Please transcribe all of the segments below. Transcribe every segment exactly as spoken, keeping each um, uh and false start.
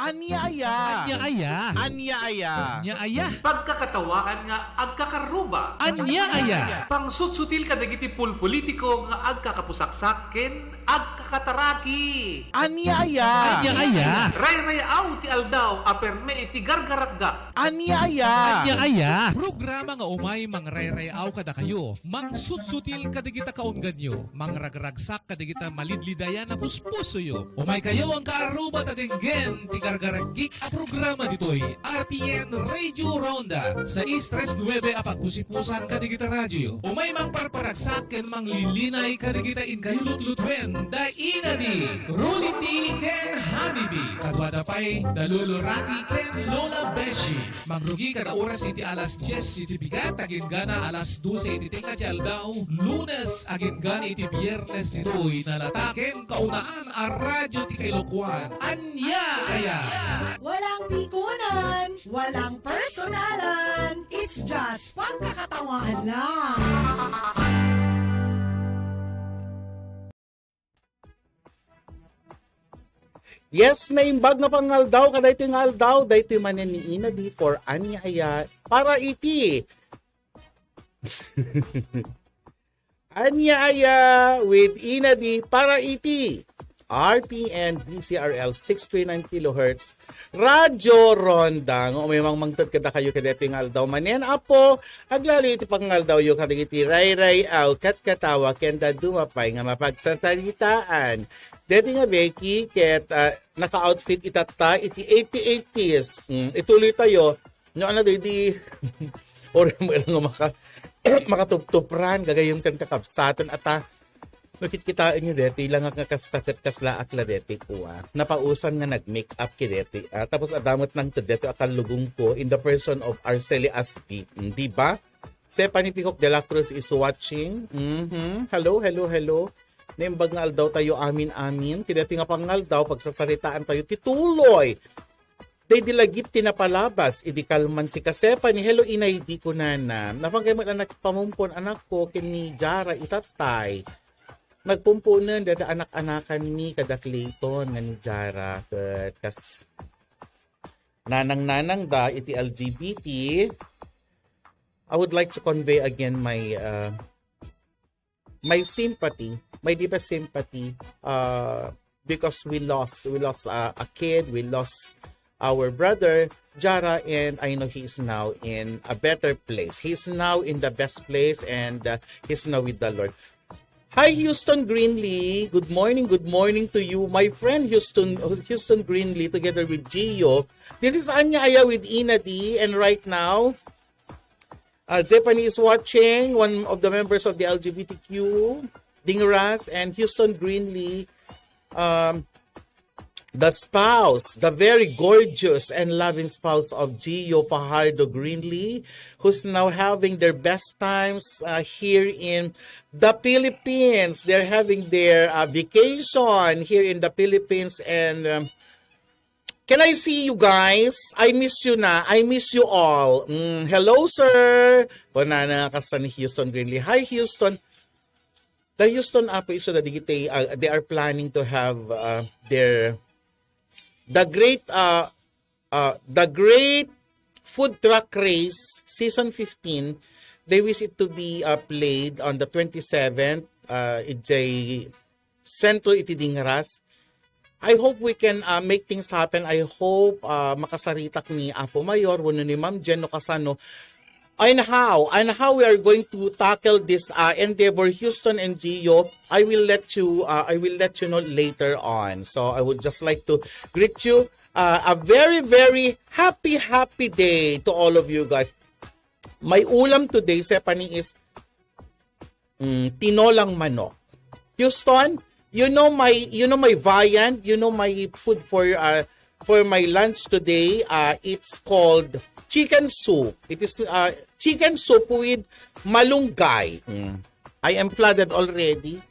Ania aya? Ania aya? Ania aya? Ania aya? Pagkakatawaan nga agkakaruba. Ania aya? Pangsutsutil kadagiti pulpolitiko nga agkakapusaksak ken agkakataraki. Ania aya? Ania aya? Rayrayaw ti aldaw a perme iti gargaragak. Ania aya? Ania aya? Programa nga umay mangrayrayaaw kadakayo, mangsutsutil kadagita kaungganyo, mangragragsak kadagita malidlidayan a puspusoyo. Umaykayo, angka aruba, ta denggen ti gargaragik a programa ditoy R P N Radio Ronda, sais tres nuebe a pagpusipusan kadagita radioyo. Umay mangparparagsak ken manglilinay kadagita inkayo lutlutuen da Inadi, Rudy T ken Honey B. Kaduada pay da Lolo Rocky ken Lola Beshi. Mangrugi kada oras iti alas dies iti bigat, agingga alas dose iti tengnga ti aldaw, Lunes agingga iti Biernes ditoy nalata ken kaunaan a radyo ti kailokuan. Ania aya? Walang pikunan, walang personalan. It's just pagkakatawaan lang. Yes, naimbag nga pangaldaw, kadaytoy nga aldaw, daytoy manen ni Ina D for Ania Aya para iti Ania Aya with Ina D para iti R P N D C R L six three nine kilohertz Radyo Ronda. Nga umay mangted kadakayo kadaytoy nga aldaw manen, Apo, aglalo iti pangaldawyo kadagiti rayray-aw ket katawa ken dadduma pay nga mapagsasaritaan. Deti nga Becky ket, ah, naka-outfit itatta iti eighty eighties. Mm, ituloy tayo. No, ano, di, di, orem nga maka-, makatuptupran, gagayem ken kakabsatan, ata, no, kitkitaenyo deti, langak nga kasta ket kaslaak la deti, kua. Napausan nga nag-make up ki deti, ah. Tapos, adda met nangted deti a kallugongko in the person of Arceli Aspi. Mm, di ba? Stephanie Picok de la Cruz is watching. Mhm. Hello, hello, hello. Naimbag nga aldaw tayo, amin, amin. Ki deti nga pangaldaw, pagsasaritaan tayo ti tuloy. Daydi lagip ti napalabas, idi kalman si Kasepa ni Hello Inay di kunana. Napanggay met anak pamumpon anakko ken ni Jara itattay. Nagpumpunen dayta anak-anakanmi kada Clayton nga ni Jara ket kas nanang-nanang da iti L G B T. I would like to convey again my, uh, my sympathy, my deepest sympathy, uh, because we lost, we lost, uh, a kid, we lost our brother, Jara, and I know he is now in a better place. He is now in the best place, and, uh, he's now with the Lord. Hi, Houston Greenlee. Good morning, good morning to you. My friend Houston, Houston Greenlee together with Gio. This is Anya Aya with Ina D, and right now, Uh, Zephany is watching, one of the members of the L G B T Q, Dingras, and Houston Greenlee, um, the spouse, the very gorgeous and loving spouse of Gio Fajardo Greenlee, who's now having their best times, uh, here in the Philippines. They're having their, uh, vacation here in the Philippines, and, um, Can I see you guys? I miss you na. I miss you all. Mm, hello, sir. Kunana kasta ni Houston Greenlee. Hi, Houston. The Houston Apo isu da digiti, uh, they are planning to have, uh, their, the great, uh, uh, the great food truck race season fifteen. They wish it to be, uh, played on the twenty-seventh, uh, idiay sentro iti Dingras. I hope we can, uh, make things happen. I hope, uh, makasaritak ni Apo Mayor wenno ni Ma'am Jen no kasano. And how, and how we are going to tackle this, uh, endeavor, Houston and Gio, I will let you, uh, I will let you know later on. So I would just like to greet you, uh, a very, very happy, happy day to all of you guys. My ulam today, Stephanie, is Mm, tinolang manok. Houston, you know my, you know my viand, you know my food for, uh, for my lunch today. Uh, it's called chicken soup. It is, uh, chicken soup with malunggay. Mm. I am flooded already.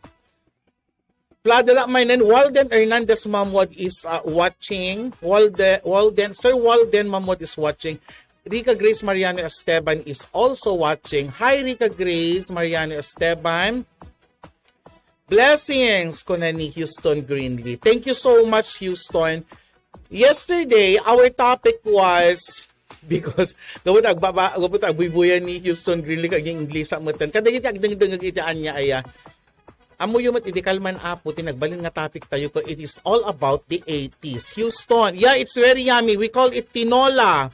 Plada da manen, Walden Hernandez Mamwad is, uh, watching. Walde-, Walden, Sir Walden Mamwad is watching. Rica Grace Mariano Esteban is also watching. Hi, Rica Grace Mariano Esteban. Blessings, kuna ni Houston Greenlee. Thank you so much, Houston. Yesterday, our topic was, because, gabot agbaba, gabot agbuybuyan ni Houston Greenlee, kag yung English sa matan. Kadagiti agdengdeng iti anya aya. Amoyo met idi kalman, Apo, ti nagbalin nga topic tayo ko, it is all about the eighties. Houston, yeah, it's very yummy. We call it tinola.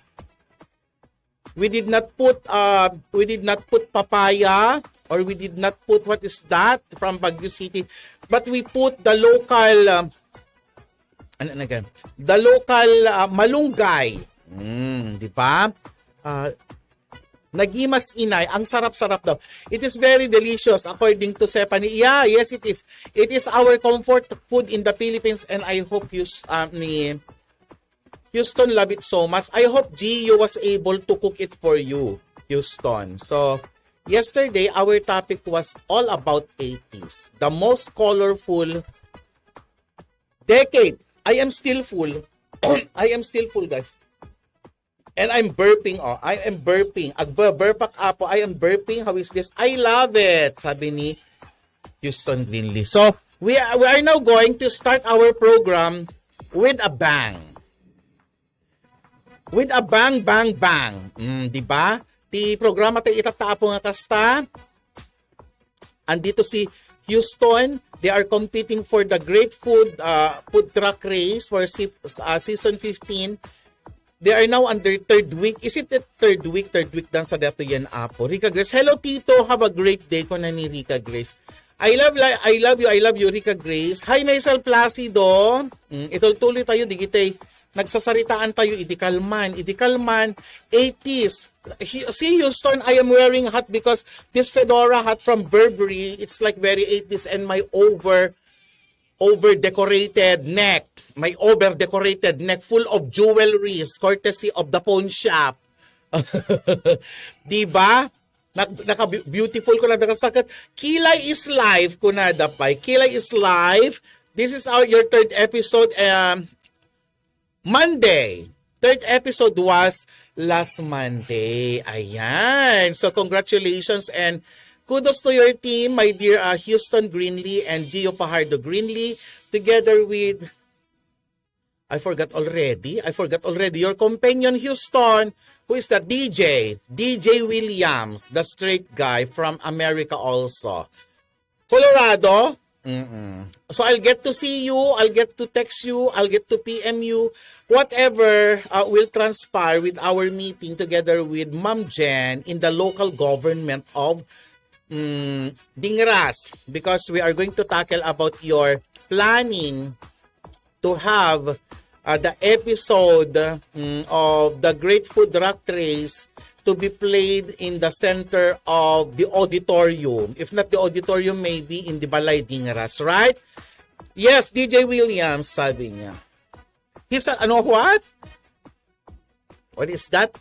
We did not put, uh, we did not put papaya, or we did not put, what is that, from Baguio City, but we put the local, um, ano na gan? The local, uh, malunggay. Mm, di ba? Uh, nagimas inay, ang sarap-sarap daw. It is very delicious, according to Stephanie. Yeah, yes, it is. It is our comfort food in the Philippines, and I hope you, s- uh, ni Houston love it so much. I hope Gio was able to cook it for you, Houston. So, yesterday, our topic was all about eighties. The most colorful decade. I am still full. I am still full, guys. And I'm burping, oh. I am burping. Agba-burp ak, Apo. I am burping. How is this? I love it, sabi ni Houston Greenlee. So, we are, we are now going to start our program with a bang. With a bang, bang, bang. Mm, di ba? Ti programa tayo itatapo nga kasta. Andito si Houston. They are competing for the Great Food, uh, Food Truck Race for si- uh, Season fifteen. They are now under third week. Is it the third week? Third week dan sa dato yan, Apo. Rica Grace. Hello, Tito. Have a great day, kuna ni Rica Grace. I love, li- I love you, I love you, Rica Grace. Hi, Maisel Placido. Mm, itultuloy tayo, digitay. Nagsasaritaan tayo, idi kalman, idi kalman, eighties. He- See, Houston, I am wearing hat because this fedora hat from Burberry, it's like very eighties, and my over, over-decorated neck, my over-decorated neck full of jewelries courtesy of the pawn shop. Di ba? Nak- naka-beautiful ko na nakasakat. Kilay is life, kunada pay. Kilay is life. This is our your third episode. Um, Monday. Third episode was last Monday. Ayan. So, congratulations and kudos to your team, my dear, uh, Houston Greenlee and Gio Fajardo Greenlee, together with, I forgot already. I forgot already. Your companion, Houston. Who is that? D J. D J Williams, the straight guy from America also. Colorado? Mm-mm. So I'll get to see you, I'll get to text you, I'll get to P M you, whatever, uh, will transpire with our meeting together with Ma'am Jen in the local government of, mm, Dingras, because we are going to tackle about your planning to have, uh, the episode, mm, of the Great Food Truck Race to be played in the center of the auditorium. If not the auditorium, maybe in the Balay Dingras, right? Yes, D J Williams, sabi niya. He's a, ano, what? What is that?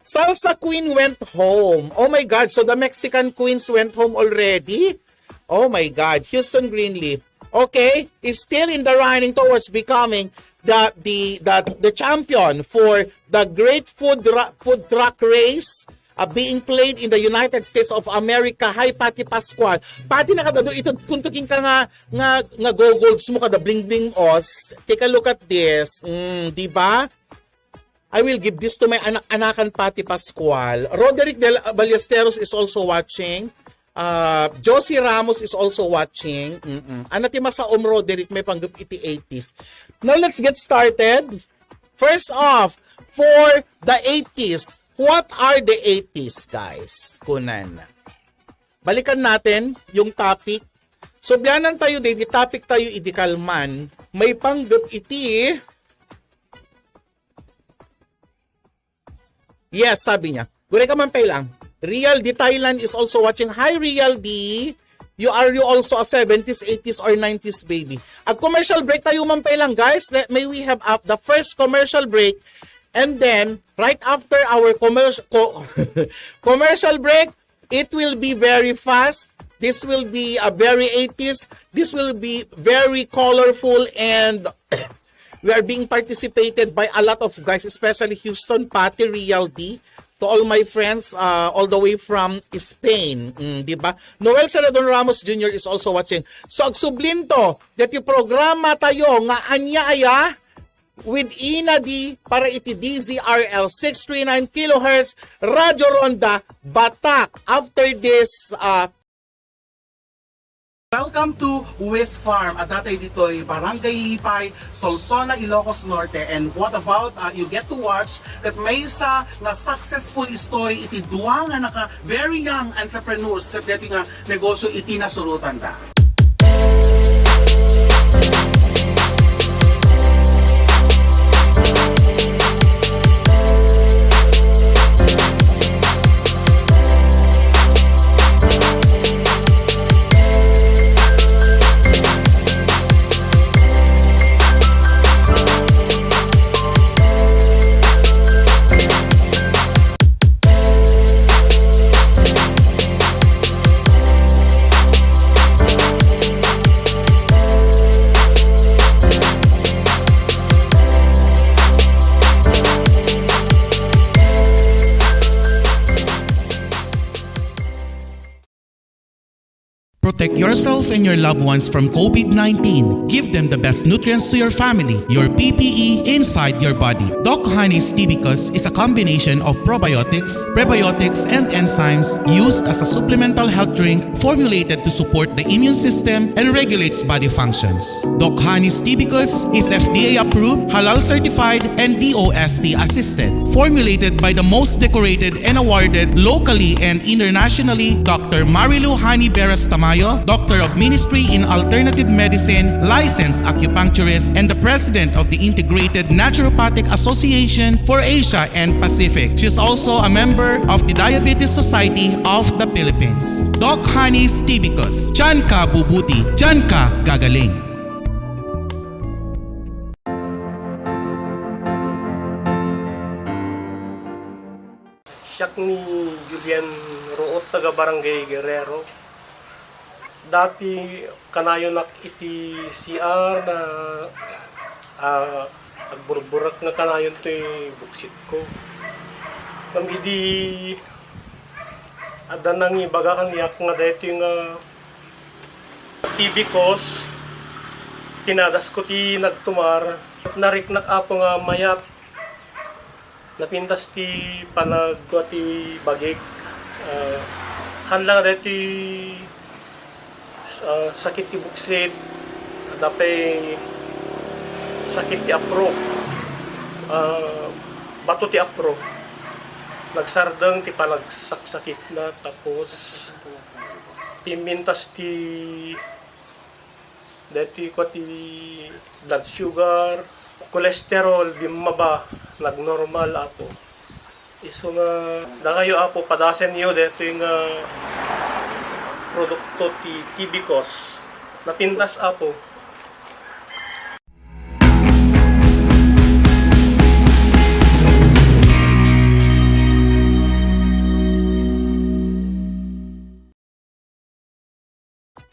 Salsa Queen went home. Oh my God, so the Mexican queens went home already? Oh my God, Houston Greenlee. Okay, is still in the running towards becoming the the the, the champion for the Great Food Ra- Food Truck Race, uh, being played in the United States of America. Hi, Pati Pascual. Pati, nakadado ito, kuntuking ka nga, nga, nga goggles mo kada bling-bling os. Take a look at this. Mm, di ba? I will give this to my anak-anakan, Pati Pascual. Roderick Del Ballesteros is also watching. Uh, Josie Ramos is also watching. Mm-mm. Ana ti masaom, Roderick, may panggap iti eighties. Now, let's get started. First off, for the eighties, what are the eighties, guys? Kunan. Balikan natin yung topic. So, biyanan tayo, di, di topic tayo, idi kalman. May panggap iti Yes, sabi niya. Gure ka man pay lang. Real D Thailand is also watching. Hi, Real D. You are you also a seventies, eighties, or nineties baby? Ag commercial break tayo man pay lang, guys. Let, may we have up the first commercial break. And then, right after our commercial co- commercial break, it will be very fast. This will be a very eighties. This will be very colorful, and we are being participated by a lot of guys, especially Houston, Pati, Real D, to all my friends, uh, all the way from Spain. Mm, di ba? Noel Celedon Ramos Junior is also watching. So, agsublinto, deti programa tayo nga ania aya, with Ina D para iti D Z R L six three nine kilohertz, Radyo Ronda, Batak. After this, uh, Welcome to Wis Farm. Adda tayo ditoy Barangay Lipay, Solsona, Ilocos Norte. And what about, uh, you get to watch that maysa nga successful story iti dua nga naka very young entrepreneurs ket deti nga negosyo iti nasurotanda. Protect yourself and your loved ones from COVID nineteen. Give them the best nutrients to your family, your P P E inside your body. Doc Honey's Tibicus is a combination of probiotics, prebiotics, and enzymes used as a supplemental health drink formulated to support the immune system and regulates body functions. Doc Honey's Tibicus is F D A approved, halal certified, and D O S T assisted. Formulated by the most decorated and awarded locally and internationally, Doctor Marilu Honey Beras Tamayo, Doctor of Ministry in Alternative Medicine, licensed acupuncturist, and the President of the Integrated Naturopathic Association for Asia and Pacific. She's also a member of the Diabetes Society of the Philippines. Doc Honey's Tibicus. Diyan ka bubuti. Diyan ka gagaling. Siak ni Julian Ruot, taga Barangay Guerrero. Dati kanayonak iti C R na, ah, agburburek nga kanayon toy buksitko. Ngem idi adda nangibaga kaniak nga daytoy nga Tibicus, pinadasko ti nagtumar. Nariknak, Apo, nga mayat. Napintas ti panagkua ti bagik. Ah, haan la nga daytoy, ah, sakit ti buksit, adda pay sakit ti apro. Ah, bato ti apro. Nagsardeng ti panagsaksakitna, tapos pimintas ti daytoy kua ti blood sugar, cholesterol, bimmaba, nagnormal, Apo. Isu nga, dakayo, Apo, padasenyo daytoy nga produkto ti Tibicus. Napintas, Apo.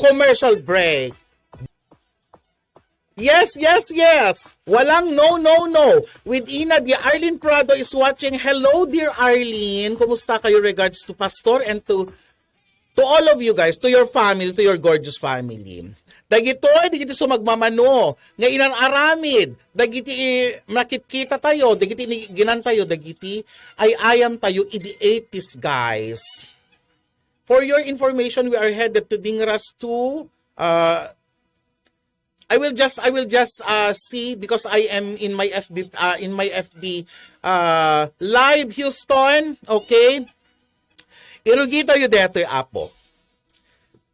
Commercial break. Yes, yes, yes. Walang no, no, no. With Ina, the Arlene Prado is watching. Hello, dear Arlene. Kumusta kayo? Regards to Pastor and to to all of you guys, to your family, to your gorgeous family. Dagitoy, dagiti sumagmamano nga inan-aramid, dagiti, eh, makitkita tayo, dagiti iniginan tayo, dagiti ay-ayam tayo idi eighties, guys. For your information, we are headed to Dingras two, uh, I will just, I will just, uh, see because I am in my F B, uh, in my F B, uh, live, Houston. Okay? Irugitayo daytoy, Apo.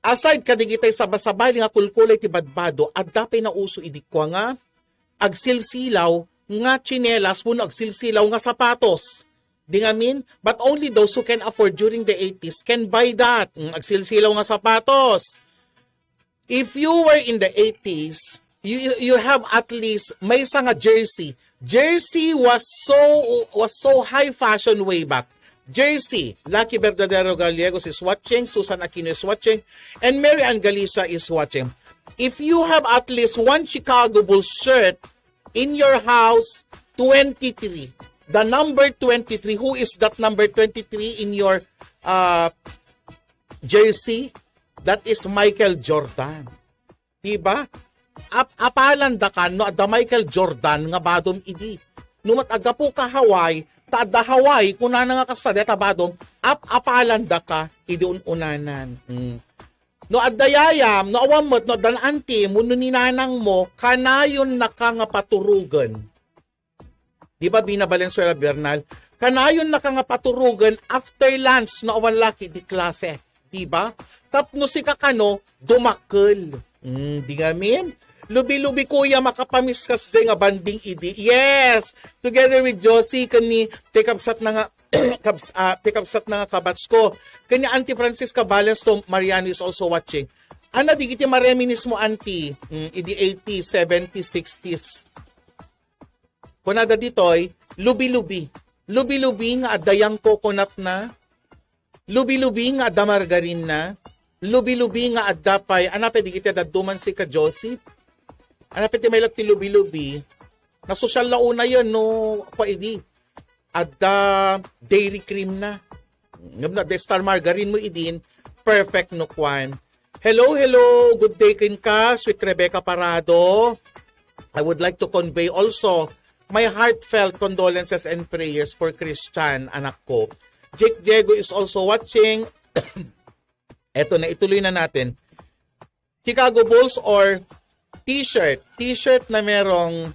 Aside kadigitay sabasabali nga kulkulay ti badbado, adda pay nauso idi kua nga agsilsilaw nga tsinelas wenno agsilsilaw nga sapatos. Di ngamin, but only those who can afford during the eighties can buy that. Mm, agsilsilaw nga sapatos. If you were in the eighties, you, you have at least maysa nga jersey. Jersey was so, was so high fashion way back. Jersey, Lucky Verdadero Gallegos is watching, Susan Aquino is watching, and Mary Ann Galicia is watching. If you have at least one Chicago Bulls shirt in your house, twenty-three. The number twenty-three, who is that number twenty-three in your uh, jersey? That is Michael Jordan. Diba? Ap-apalan da ka no adda Michael Jordan nga badom idi. No mat-agapu ka Hawaii, ta adda Hawaii, kunana nga kasta, deta badom, ap-apalan da ka idi un-unanan. Mm. No adda yayam, no awan met, no adda anti mo, no ninanang mo, kanayon naka nga paturugen. Di ba, Bina Valenzuela Bernal? Kanayon naka nga paturugen after lunch no awan laki di klase. Di ba? Tapno sika kano, dumakkel. Mm, di ngamin? Lubi-lubi, kuya, makapamiskas jay nga banding idi. Yes! Together with Josie, kani, ti kabsat na nga, kabs, ah, ti kabsat na nga kabats ko. Kani Auntie Francisca Balance to Mariano is also watching. Ana, di kiti mareminismo, Auntie? Mm, idi eighties, seventies, sixties. Kunada ditoy, lubi-lubi. Lubi-lubi nga adda yang coconut na. Lubi-lubi nga adda margarine na. Lubi-lubi nga adda pay, ana pay di kiti dadduman si ka Joseph? Ana pay ti may ti lubi-lubi? Nasosyal la una yun, no, kwa idi. Adda dairy cream na. Ngem no adda Star Margarine mo idin, perfect no kwan. Hello, hello. Good day kenka, Sweet Rebecca Parado. I would like to convey also my heartfelt condolences and prayers for Christian, anak ko. Jake Diego is also watching. Eto na, ituloy na natin. Chicago Bulls or t-shirt? T-shirt na merong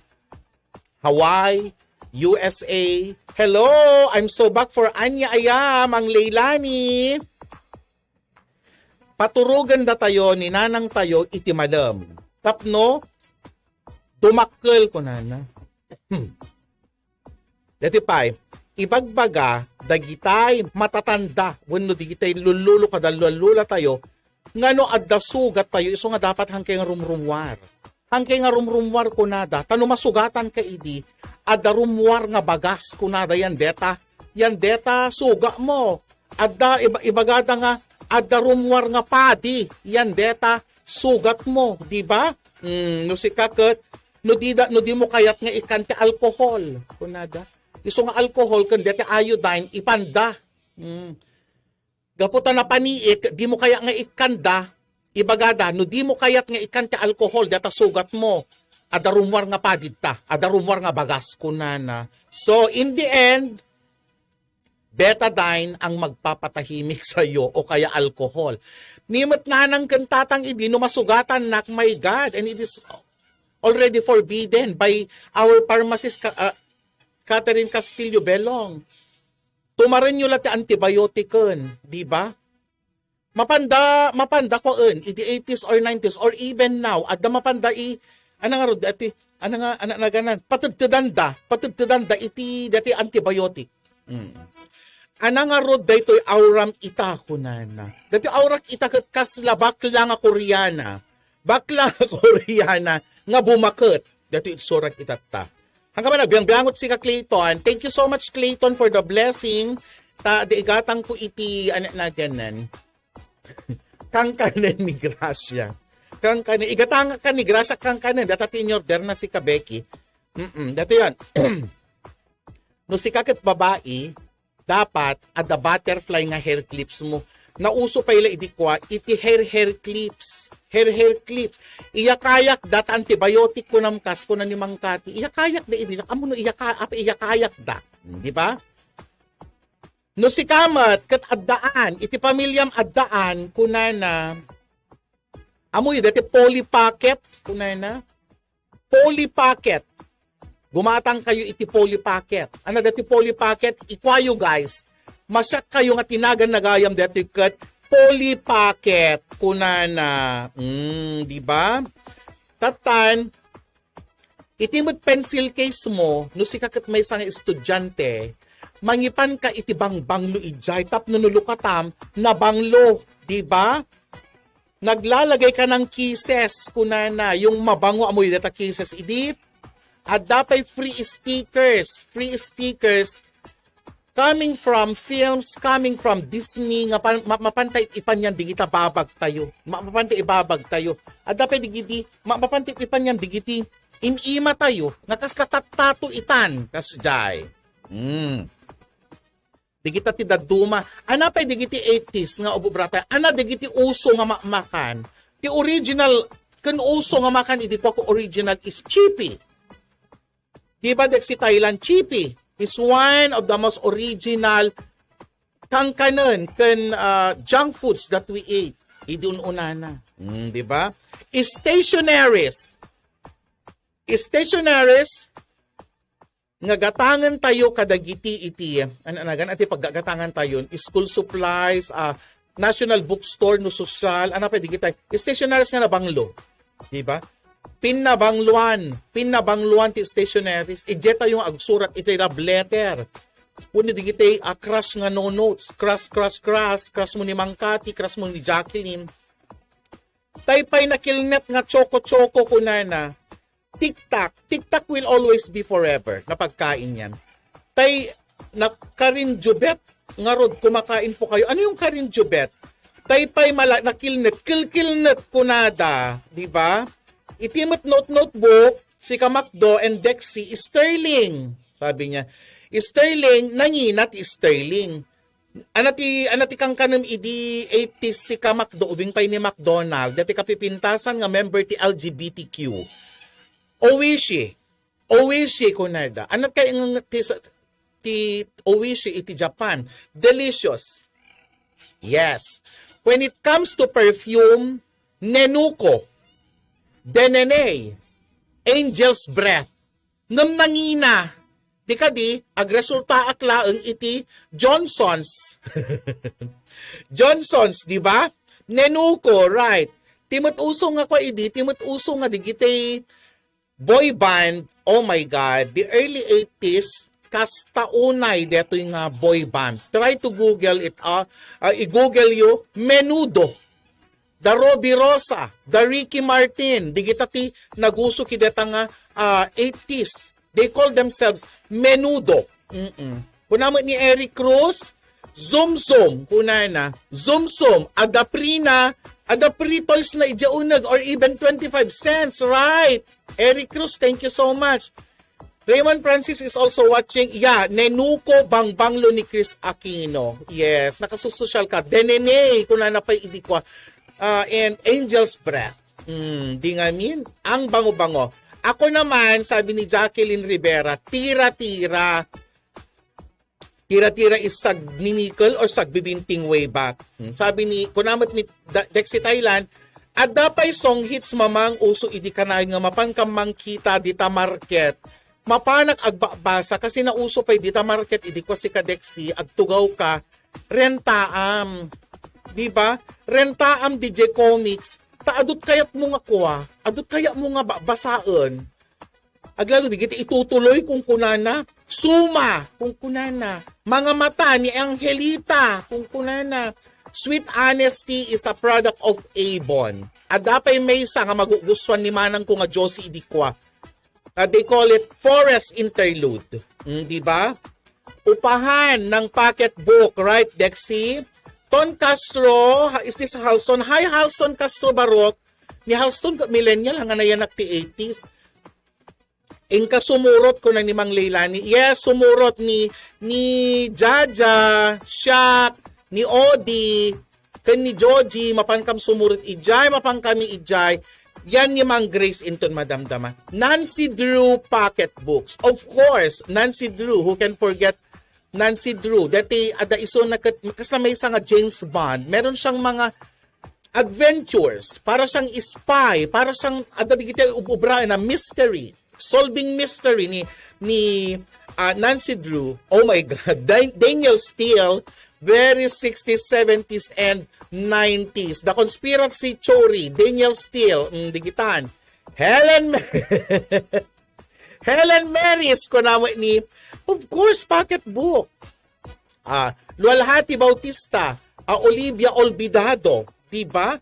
Hawaii, U S A. Hello, I'm so back for Anya Ayam, ang Leilani. Paturugan da tayo ni nanang tayo iti malem. Tapno, dumakkel ko nana. Dati pay, ibagbaga dagitay matatanda wenno digitay lullulo kada lullola tayo, nga no adda sugat tayo, isu nga dapat hankay nga rumrumwar. Hankay nga rumrumwar kunada, ta no masugatan ka idi, adda rumwar nga bagas kunada yan deta, yan deta suga mo. Adda iba-, ibagada nga adda rumwar nga padi yan deta sugat mo, di ba? Mm, no sika ket, no di da, no di mo kayat nga ikkan ti alcohol, kunada. Isu nga alcohol ken deti iodine, ipanda. Mm. Gapu ta napaniit, di mo kayat nga ikkanda, ibagada, no di mo kayat nga ikkan ti alcohol, deta sugat mo, adda rumwar nga padid ta, adda rumwar nga bagas, kunana. So, in the end, betadine ang magpapatahimik sa'yo o kaya alcohol. Ni met nanang ken tatang idi no masugatan nak, my God, and it is already forbidden by our pharmacist, Ka-, ah, Catherine Castillo Belong. Tumarenyo la ti antibiotiken, di ba? Mapanda, mapanda ko en, idi eighties or nineties or even now, adda mapanda i, ana nga rod, ati, ana nga, ana naganan, pategtedanda, pategtedanda iti, dati antibiotic. Mm. Ana nga rod, daytoy auram ita, kunana. Dati aurak ita ket kasla bakla nga Koreana. Bakla nga Koreana nga bumaket. Dati itsurak itatta. Hanggang man, agbiangbiangot si ka Clayton. Thank you so much, Clayton, for the blessing. Ta, di igatang ko iti, anak na ganan. Kangkanen ni Gracia. Kangkanen, igatang ka ni Gracia, kangkanen. Data ti in-order na si ka Becky. Mm-mm, data yan. No sika ket babai, dapat adda butterfly nga hair clips mo. Nauso pay la idi kua, iti hair, hair clips. Hair, hair clips. Iyakayak da ta antibiotic kunam kas, kuna ni Mang Kati. Iyakayak da idi, amo no iyaka-, apa iyakayak da. Hmm, di ba? No sika met, ket addaan, iti pamiliam addaan, kunana, amoy, dati Polly Pocket, kunana. Polly Pocket. Gumatang kayo iti Polly Pocket. Ano dati Polly Pocket? Ikuayo, guys. Masyak kayo nga tinagan nagayam dati ket Polly Pocket. Kunana. Mm, di ba? Tatan, iti met pencil case mo, no sika ket maysa nga estudiante, mangipan ka iti bangbanglo idiay, tapno no lukatam, nabanglo, di ba? Naglalagay ka ng kisses, kunana, yung mabango amoy data kisses, idi, adda pay free stickers, free stickers, coming from films, coming from Disney, nga pan-, ma-, mapantay ipan yan, digita babag tayo. Ma-, mapantay ibabag tayo. Adda pay digiti, ma-, mapantay ipan yan, digiti, inima tayo, nga kasla tattato itan, kasjay. Hmm. Digita ti dadduma. Ana pay digiti eighties nga ububrata. Ana digiti uso nga ma-, makan. Ti original ken uso nga makan idi kuak original is chippy. Di ba, Dexy Thailand? Chippy is one of the most original kankanen ken, ah, junk foods that we ate. Idi un-unana. Hmm, di ba? Stationaries. Stationaries nga gatangen tayo kadagiti iti, an-, anagan, ati paggagatangan tayo, school supplies, ah, national bookstore no sosyal, ana pay digitay, stationaries nga nabanglo, di ba? Pinnabangluan, pinnabangluan ti stationaries, idiay tayo nga agsurat iti love letter. Wenno digitay, ah, crush nga no notes, crush, crush, crush, crush mo ni Mang Kati, crush mo ni Jacqueline. Tay pay nakilnet nga choco-choco kunana, Tic Tac, Tic Tac will always be forever. Napagkain yan. Tay, na, karinjubet, ngarud, kumakain po kayo. Ano yung karinjubet? Tay pay mala, nakilnet, kilkilnet kunada, di ba? Iti met note notebook, si Kamakdo and Dexy, Sterling. Sabi niya, Sterling, nangina ti Sterling. Ana ti, ana ti kankanem idi eighties si Kamakdo, ubing pay ni McDonald, dati kapipintasan nga member ti L G B T Q. Oishi. Oishi, kunada. Ana kay ng-, ti, sa-, ti Oishi iti Japan. Delicious. Yes. When it comes to perfume, Nenuko, Denene, Angel's Breath. Ngem nangina. Di kadi, agresultaak laeng iti Johnson's. Johnson's, di ba? Nenuko, right. Ti met uso nga kua idi, ti met uso nga digiti boy band, oh my God, the early eighties, kasta unay detoy nga boy band. Try to Google it, ah, ah, i-Google you, Menudo. The Rubirosa, the Ricky Martin, digita ti naguso ki deta nga, ah, eighties. They call themselves Menudo. Mm-mm. Kuna met ni Eric Cruz, Zoom Zoom, kunana. Zoom Zoom, adda free na, adda free toys na idiay uneg or even twenty-five cents, right? Eric Cruz, thank you so much. Raymond Francis is also watching. Yeah, Nenuko Bangbanglo ni Chris Aquino. Yes, nakasusosyal ka. Denene, kunana pay idi kua. Ah, and Angel's Breath. Mm, di ngamin, ang bango-bango. Ako naman, sabi ni Jacqueline Rivera, tira-tira. Tira-tira is sagninikol or sagbibinting way back. Hmm, sabi ni, kuna met ni Da-, Dexy Thailand, adda pay song hits mamang uso idi kanayon nga mapan kam mangkita dita market. Mapanak agbabasa kasi nauso pay dita market idi kua si ka Dexy, agtugaw ka, rentaam. Di ba? Rentaam D J Comics. Ta adut kayat mo nga kua, adut kayat mo nga ba-, basaen. Aglalo digiti itutuloy kung kunana, Suma, kung kunana, Mga Mata ni Angelita, kung kunana. Sweet Honesty is a product of Avon. Adda pay maysa nga magugustuhan ni manang ko nga Josie idi kua. Ah, they call it Forest Interlude. Mm, di ba? Upahan ng pocketbook, right, Dexy? Ton Castro, ha, is this Halson? Hi, Halson Castro Barok. Ni Halston, millennial, hanggang nayanak ti eighties. Inka sumurot ko na ni Mang Leilani. Yes, sumurot ni, ni Jaja, Shaq, ni Odi, ken ni Joji, mapan kam sumurot ijay, mapan kami ijay. Yan ni Mang Grace inton madamdama. Nancy Drew pocketbooks. Of course, Nancy Drew, who can forget Nancy Drew? Dati, ada iso na kat-, kasla maysa nga James Bond. Meron siyang mga adventures, para siyang spy, para siyang, adda digiti ub-, ubra na mystery, solving mystery ni, ni, ah, Nancy Drew. Oh my God, Dan-, Daniel Steele, very sixties, seventies, and nineties. The Conspiracy Theory, Daniel Steele, mm, digitan. Helen, Helen Maris, kunamo ni, of course, pocketbook. Ah, Lualhati Bautista, ah, Olivia Olvidado, di ba?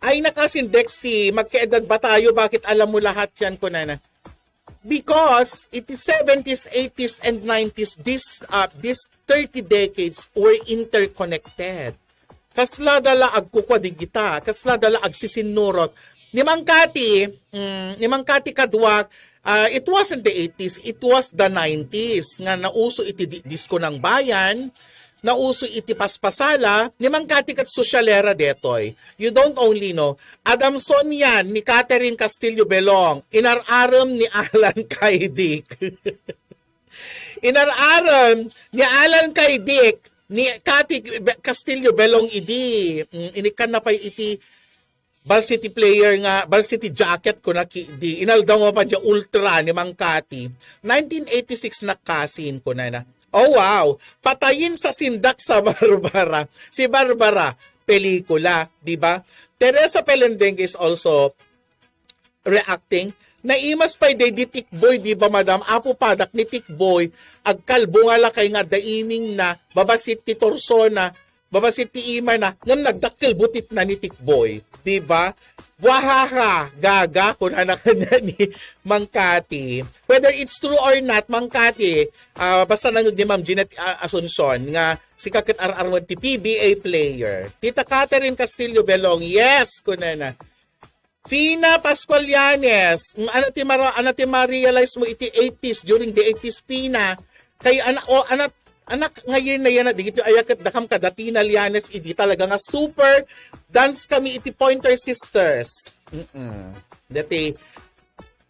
Ay, nakasindex si, magkaedad ba tayo? Bakit alam mo lahat yan, kunana? Because it is seventies, eighties, and nineties, this, uh, these thirty decades were interconnected. Kasla dala agkukwa digita, kasla dala agsisinurot. Ni Mang Kati, mm, ni Mang Kati Kaduak, Ah, it wasn't the eighties, it was the nineties nga nauso iti di-, disco ng bayan, nauso iti paspasala, ni Mang Kati ket sosyalera detoy. You don't only know, Adamson yan ni Catherine Castillo Belong, inar-arem ni Alan Kaidik. Inar-arem ni Alan Kaidik, ni Kati Be-, Castillo Belong idi. Mm, inikkan na pay iti varsity player nga, varsity jacket ko na ki-, di, inaldaw mo pa dya ultra ni Mang Kati. Nineteen eighty-six na kasin ko na na. Oh wow! Patayin sa sindak sa Barbara. Si Barbara, pelikula, di ba? Teresa Pelendengue is also reacting. Naimas pay day di Tikboy, di ba, madam? Apo padak ni Tikboy, agkalbo nga lakay nga daiming na, babasit ti torso na, babasit ti ima na, ngem nagdakkel butit na ni Tikboy, di ba? Wahaha, gaga, kunana kanian ni Mang Kati. Whether it's true or not, Mang Kati, ah, basta nangeg ni Ma'am Jeanette, ah, Asuncion nga sika ket ar-armed ti P B A player. Tita Catherine Castillo Belong, yes, kunana. Fina Pascual Llanes, mm, ano ti mara-, ano ti ma-realize mo iti eighties, during the eighties, Fina? Kay ana-, o, anak, anak, ngayon na yan, digiti ayaket dakam kada Tina Llanes, idi talaga nga super dance kami iti Pointer Sisters. Mm-mm. Dati,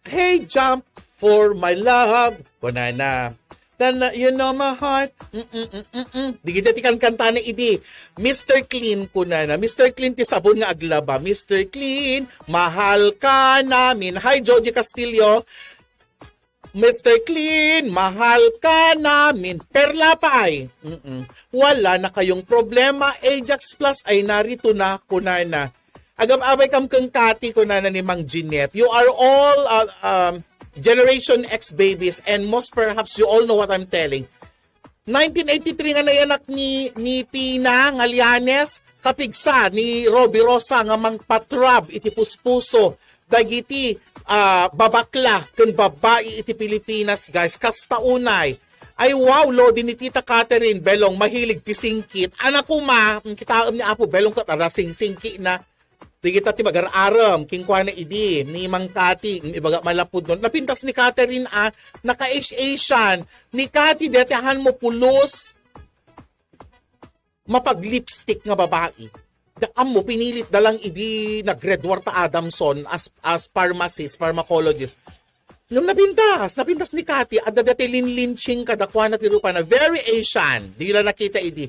"Hey, jump for my love." Kunana. "Then, uh, you know my heart." Mm-mm-mm-mm. Digiti ti kankantana idi. "Mister Clean," kunana. "Mister Clean ti sabon nga aglaba. Mister Clean, mahal ka namin." Hi, Joji Castillo. "Mister Clean, mahal ka namin." Perla pay. Mm-mm. "Wala na kayong problema. Ajax Plus ay narito na," kunana. "Agab-abay kam ken Kati," kunana ni Mang Jeanette. "You are all, uh, um, Generation X babies, and most perhaps you all know what I'm telling." Nineteen eighty-three nga nayanak ni, ni Pina nga Llanes, kapigsa ni Robbie Rosa nga mangpatrab iti puspuso dagiti, ah, babakla ken babbai iti Pilipinas, guys. Kasta unay. Ay, wow, lodi ni Tita Catherine Belong, mahilig ti singkit. Anak kuma, kitaem ni Apo Belong ket ara singsingki na. Digita ti magar-arem, kenkuana idi, ni Mang Kati, ibaga malapud no. Napintas ni Catherine, ah, naka-Asian. Ni Kati, deti han mo pulos, mapag-lipstick nga babai. Da ammo, pinilit da lang idi nag-graduar ta Adamson as, as pharmacist, pharmacologist. Ngem napintas, napintas ni Kati, adda deti linlinching kadakuana ti rupana. Very Asian. Di la nakita idi.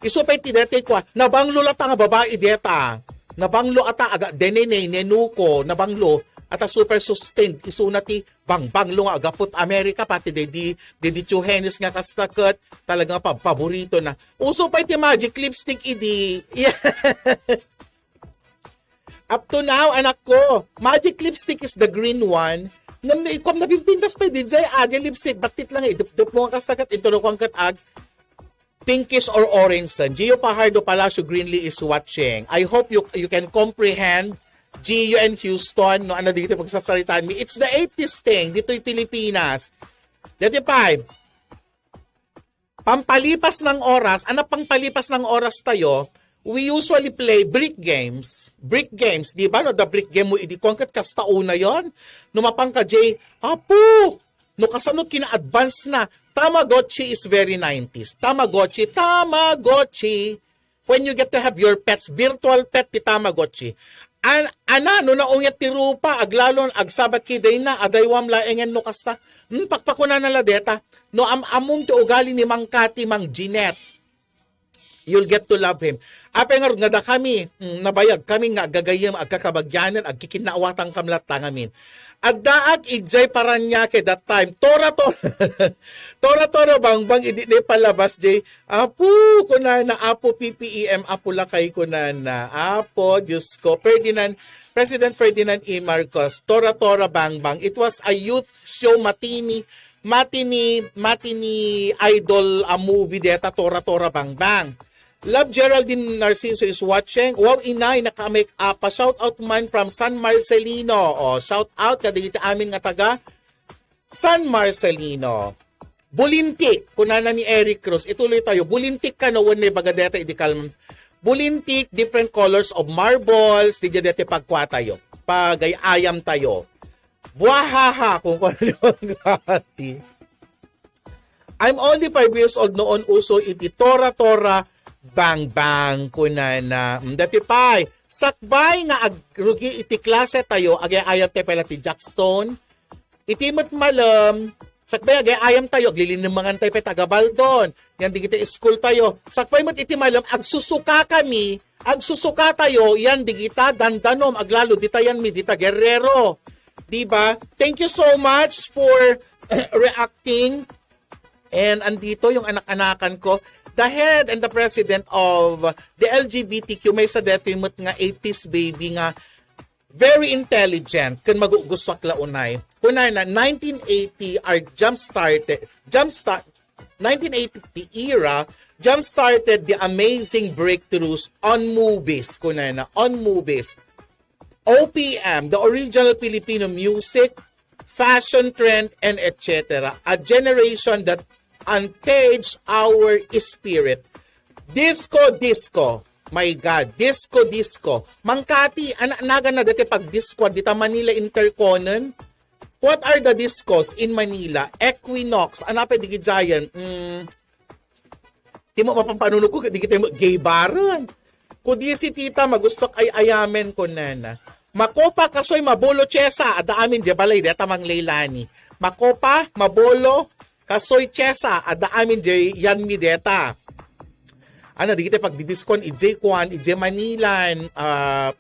Isu pay ti deti kua, nabanglo lata nga babai deta. Nabanglo ata aga denene, nenuko, nabanglo, ata super sustained. Isuna ti bangbanglo nga agaput Amerika, pati dedi, dedi Chuhenes nga kasta ket talaga nga pab-, paborito na. Uso pay ti magic lipstick idi. Yeah. Up to now, anak ko, magic lipstick is the green one. Ngem no ikuam, napimpintas pay diay, adi lipstick, battit lang, idupdup mo nga kasta ket, inturukuan ket ag pinkish or orange. San Gio Fajardo Palacio Greenlee is watching. I hope you, you can comprehend Gio and Houston, no, ano dito pagsasalitaan mi. It's the eighties thing, dito'y Pilipinas. Dati five. Pampalipas ng oras, ano pampalipas ng oras tayo? We usually play brick games. Brick games, di ba? No, the brick game mo, idi kuan ket kasta una yon. No, mapang ka, Jay, apo, no, kasano kina-advance na? Tamagotchi is very nineties. Tamagotchi, Tamagotchi. When you get to have your pets, virtual pet ti Tamagotchi. An-, ana, no naunget ti rupa, aglalon, agsabat ki dayna, adaywam laengen no kasta. Hmm, pakpakunana la deta. No am-amom ti ugali ni Mang Kati, Mang Jeanette, you'll get to love him. Apay ngarud nga dakami, mm, nabayag kami nga aggagayyem, agkakabagyanan, agkikinnaawatan kam latta ngamin. Addaak idiay Parañaque that time. Tora, tora. Tora, tora, bangbang, idi ni palabas, Jay. Apo, kunana, Apo P P E M, Apo Lakay, kunana. Apo, Diyos ko. Ferdinand, President Ferdinand E. Marcos, Tora Tora Bang Bang. It was a youth show, matini, matini, matini idol a movie deta, Tora Tora Bang Bang. Love Geraldine Narciso is watching. Wow, inay, naka-make up pa. Shout out man from San Marcelino. O, shout out kadagiti amin nga taga San Marcelino. Bulintik, kunana ni Eric Cruz. Ituloy tayo. Bulintik kano, wenno ibaga deta idi kalm. Bulintik, different colors of marbles, di deti pagkua tayo. Pagay-ayam tayo. Buahaha, kung ano yung gati. I'm only five years old noon, uso iti tora-tora bang-bang, kunana. Mm, dati pay, sakbay nga agrugi iti klase tayo, agay-ayam tayo pala ti Jackstone. Iti met malem, sakbay agay-ayam tayo, aglilinemangan tayo pay taga Baldon. Yan, digiti school tayo. Sakbay met iti malem, agsusuka kami, agsusuka tayo, yan, digita dandanom, aglalo, dita yan mi, dita Guerrero. Di ba? Thank you so much for reacting. And andito yung anak-anakan ko, the head and the president of the L G B T Q, maysa detoy met nga eighties baby nga very intelligent, ken magugustuak la unay. Kunana, nineteen eighty are jump started, jump start, nineteen eighty era jump started the amazing breakthroughs on movies, kunana, on movies. O P M, the original Filipino music, fashion trend, and et cetera. A generation that uncaged our spirit. Disco, disco. My God, disco, disco. Mangkati, ana-, nagan na dati pag-disco, dita Manila Interconan. What are the discos in Manila? Equinox, ana pay digi Giant. Mm, Ti mo mapampanunog ko, dagiti gay baren. Kudi si tita, magusto ay ayamen, kunana. Makopa kasoy mabulo tiesa, adda amin di balay, deta mangleylani. Makopa, mabulo, kasoy tiesa, adda amin di yan mi deta. Ano, dagiti pagdidiskon, ijay kuan, ijay Manilan, ah,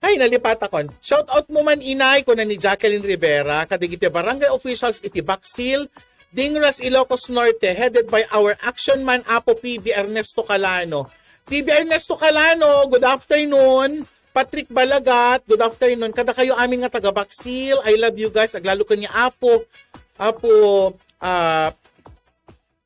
Ay, nalipatakon. Shout out mo man, inay, kuna ni Jacqueline Rivera, kadagiti barangay officials iti Baksil, Dingras, Ilocos Norte, headed by our action man, Apo P B Ernesto Calano. P B Ernesto Calano, good afternoon. Patrick Balagat, good afternoon. Kada kayo amin nga taga Baksil, I love you guys. Aglalo ko ni Apo, Apo, ah,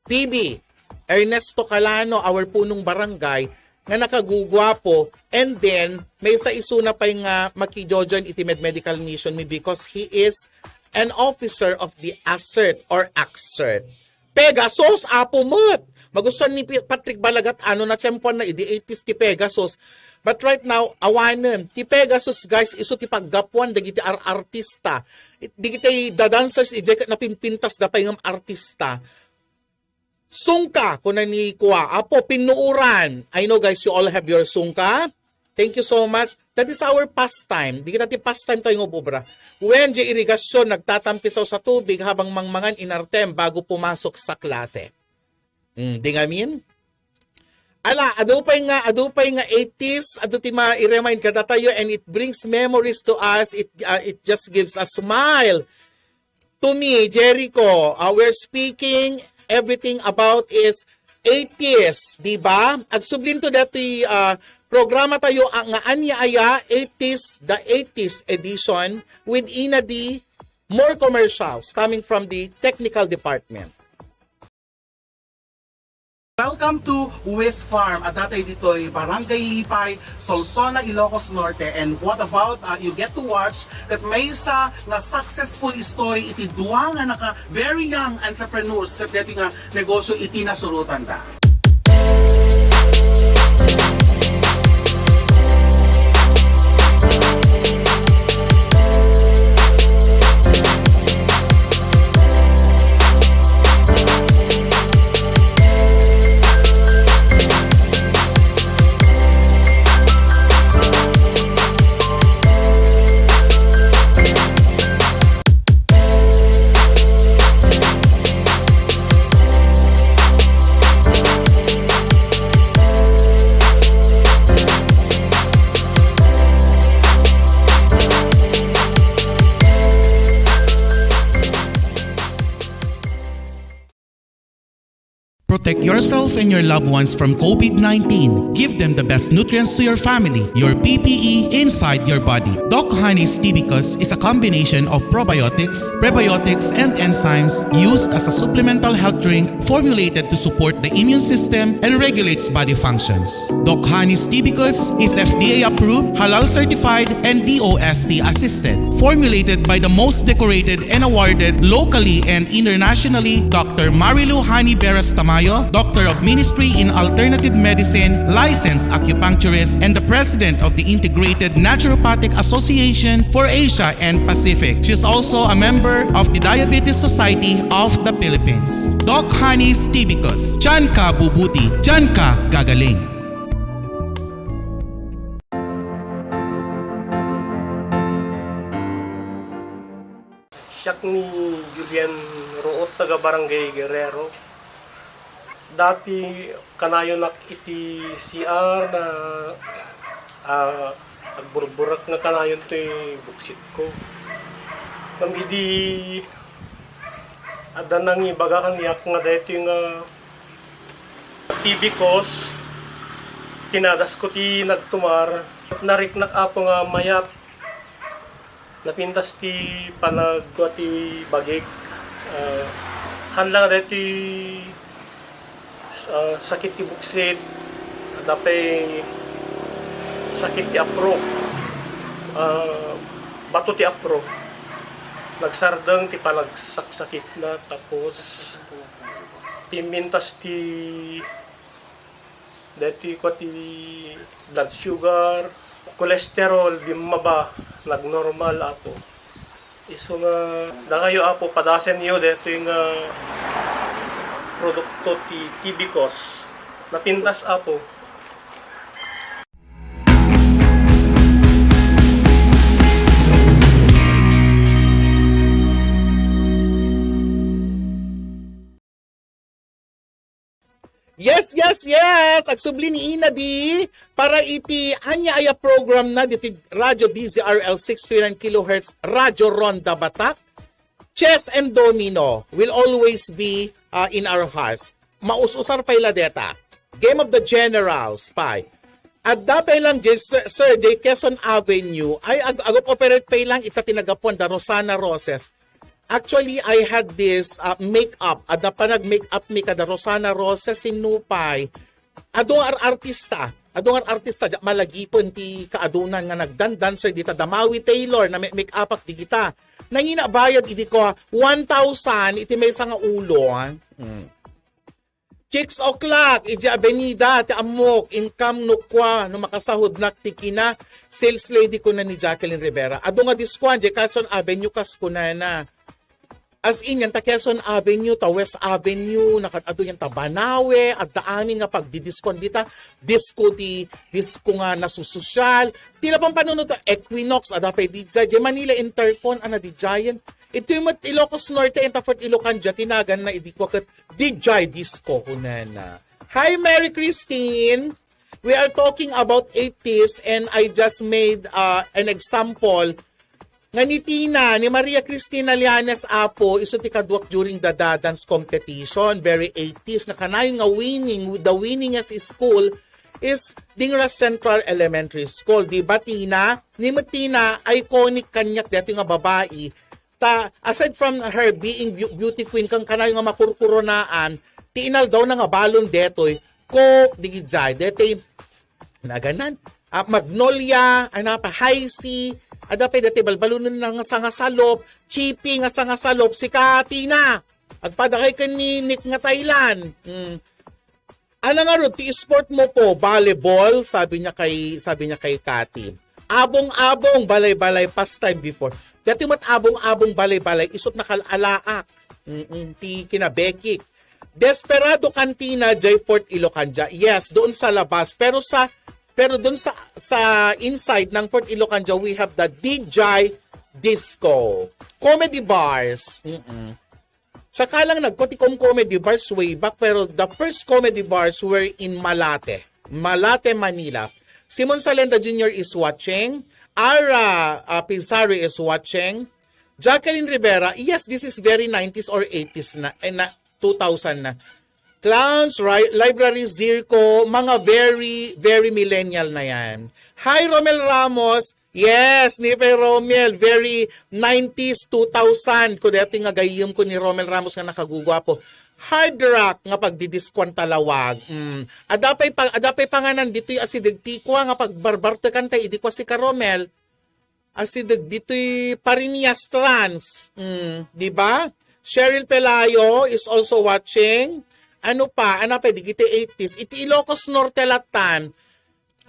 P B Ernesto Calano, our punong barangay, nga nakagugwapo, and then, maysa isuna pay nga makijojoin iti med-, medical mission mi because he is an officer of the ASERT or AXERT. Pegasus, apo met! Magustuhan ni Pi-, Patrick Balagat, ano, natiempoan na idi eighties ti Pegasus. But right now, awanen. Ti Pegasus, guys, isu ti paggapuan dagiti ar-, artista. It-, dagiti da dancers, ijay ket napimpintas da pay ngem artista. Sungka, kuna ni kua, Apo, pinnuuran. I know, guys, you all have your sungka. Thank you so much. That is our pastime. Dagita ti pastime tayo nga ubra. Wen, di irigasyon, nagtatampisaw sa tubig habang mangmangan inartem bago pumasok sa klase. Hmm, di ngamin? Ala, adu pay nga, adu pay nga eighties, adu ti ma-remind kadatayo, and it brings memories to us. It, uh, it just gives a smile. To me, Jericho, uh, we're speaking, everything about is eighties, di ba? Agsublinto dati, uh, programa tayo, ah, nga Ania Aya, eighties, the eighties edition with Ina D, more commercials coming from the technical department. Welcome to Wis Farm. Adda tayo ditoy Barangay Lipay, Solsona, Ilocos Norte. And what about, uh, you get to watch that maysa nga successful story iti dua nga naka very young entrepreneurs ket deti nga negosyo iti nasurotanda. Protect yourself and your loved ones from COVID nineteen. Give them the best nutrients to your family, your P P E inside your body. Doc Honey's Tibicus is a combination of probiotics, prebiotics, and enzymes used as a supplemental health drink formulated to support the immune system and regulates body functions. Doc Honey's Tibicus is F D A approved, halal certified, and D O S T assisted. Formulated by the most decorated and awarded locally and internationally, Doctor Marilu Honey Berastamay, Ayo, Doctor of Ministry in Alternative Medicine, licensed acupuncturist, and the President of the Integrated Naturopathic Association for Asia and Pacific. She's also a member of the Diabetes Society of the Philippines. Doc Honey's Tibicus, diyan ka bubuti, diyan ka gagaling. Siak ni Julian Root, taga Barangay Guerrero. Dati kanayonak iti C R na, ah, agburburek nga kanayon toy buksitko. Ngem idi adda nangibaga kaniak nga daytoy nga T B cause, tinadasko ti nagtumar. Nariknak, Apo, nga mayat. Napintas ti panagkua ti bagik. Ah, haan la nga daytoy, ah, sakit ti buksit, adda pay sakit ti apro. Ah, bato ti apro. Nagsardeng ti panagsaksakitna, tapos pimintas ti daytoy kua ti blood sugar, cholesterol, bimmaba, nagnormal, Apo. Isu nga, dakayo, Apo, padasenyo daytoy nga produkto ti Tibicos. Napintas, Apo. Yes, yes, yes! Agsubli ni Ina di para iti ania aya program na diti Radyo D Z R L six three nine kilohertz, Radyo Ronda Batak. Chess and domino will always be, uh, in our hearts. Maus-usar pay la deta. Game of the Generals, pay. Adda pay lang, J-, Sir, Sir, J Quezon Avenue, ay ag-, ag-operate pay lang ita ti nagapuan da Rosana Roses. Actually, I had this, uh, makeup. Adda panag-makeup mi kada Rosana Roses, sinupay. Adu nga ar-, artista. Adu nga ar-, artista, diak malagipen ti kaadunan nga nagdan-dancer dita da Maui Taylor, na-makeupak digita. Nangina bayad idi ko, one thousand iti maysa nga ulo. Hmm. Six o'clock, iti Avenida, ti ammok, income no kua, no makasahudnak ti kina, sales lady kuna ni Jacqueline Rivera. Adu nga diskuan, diay Quezon Avenue kas kunana. As in, yan ta Quezon Avenue, ta West Avenue, nakad-adu yan ta Banawe, adda amin nga pagdidiskon dita, disco di, disco nga nasusosyal. Ti la pampanunot ta Equinox, adda pay didiay, diay Manila Intercon, ana didiayen. Itoy met Ilocos Norte, enta Fort Ilocandia, ti naganna idi kua ket didiay disco, kunana. Hi, Mary Christine! We are talking about eighties, and I just made, uh, an example nga ni Tina, ni Maria Cristina Llanes, Apo, isu ti kaduak during the da-, dance competition, very eighties, na kanayon nga winning, the winningest school is Dingras Central Elementary School. Di ba, Tina? Ni met Tina, iconic kaniak daytoy nga babai. Ta, aside from her being beau-, beauty queen, ken kanayon nga makurkuronaan, ti inaldawna nga balon detoy, Coke, digidiay, detoy, naganan, ah, Magnolia, ana pa, High C, adda pay detoy balbalunen nga sangasalop, Chippy nga sangasalop, sika Tina. Agpadakay ken ni Nick nga Thailand. Mm. Ana ngarud ti sport mo po, volleyball, sabi niya kay, sabi niya kay Cathy. Abong-abong, balay-balay, pastime before. Dati met abong-abong, balay-balay, isut nakal-alaak. Mm-mm, ti kinabekik. Desperado Cantina, diay Fort Ilocandia. Yes, doon sa labas. Pero sa, pero doon sa, sa inside ng Fort Ilocandia, we have the D J Disco. Comedy bars. Mm-mm. Saka lang nagkua ti com-, comedy bars way back, pero the first comedy bars were in Malate, Malate, Manila. Simon Salenda Junior is watching. Ara, uh, Pizarro is watching. Jacqueline Rivera, yes, this is very nineties or eighties na, eh, na, two thousand na. Clowns, ri-, library, zirko, mga very, very millennial na yan. Hi, Romel Ramos. Yes, ni Pay Romel, very nineties, two thousand. Ko dati nga gayyem ko ni Romel Ramos nga nakaguguapo. Hard rock nga pagdidiskuan talawag. Mm. Adda pay pa-, adda pay panganan ditoy asideg ti kua nga pagbarbartekan tay idi kua si Karomel. Asideg ditoy Parinias Trans. Mm, di ba? Cheryl Pelayo is also watching. Ano pa, ano pa, digiti eighties. Iti Ilocos Norte latan,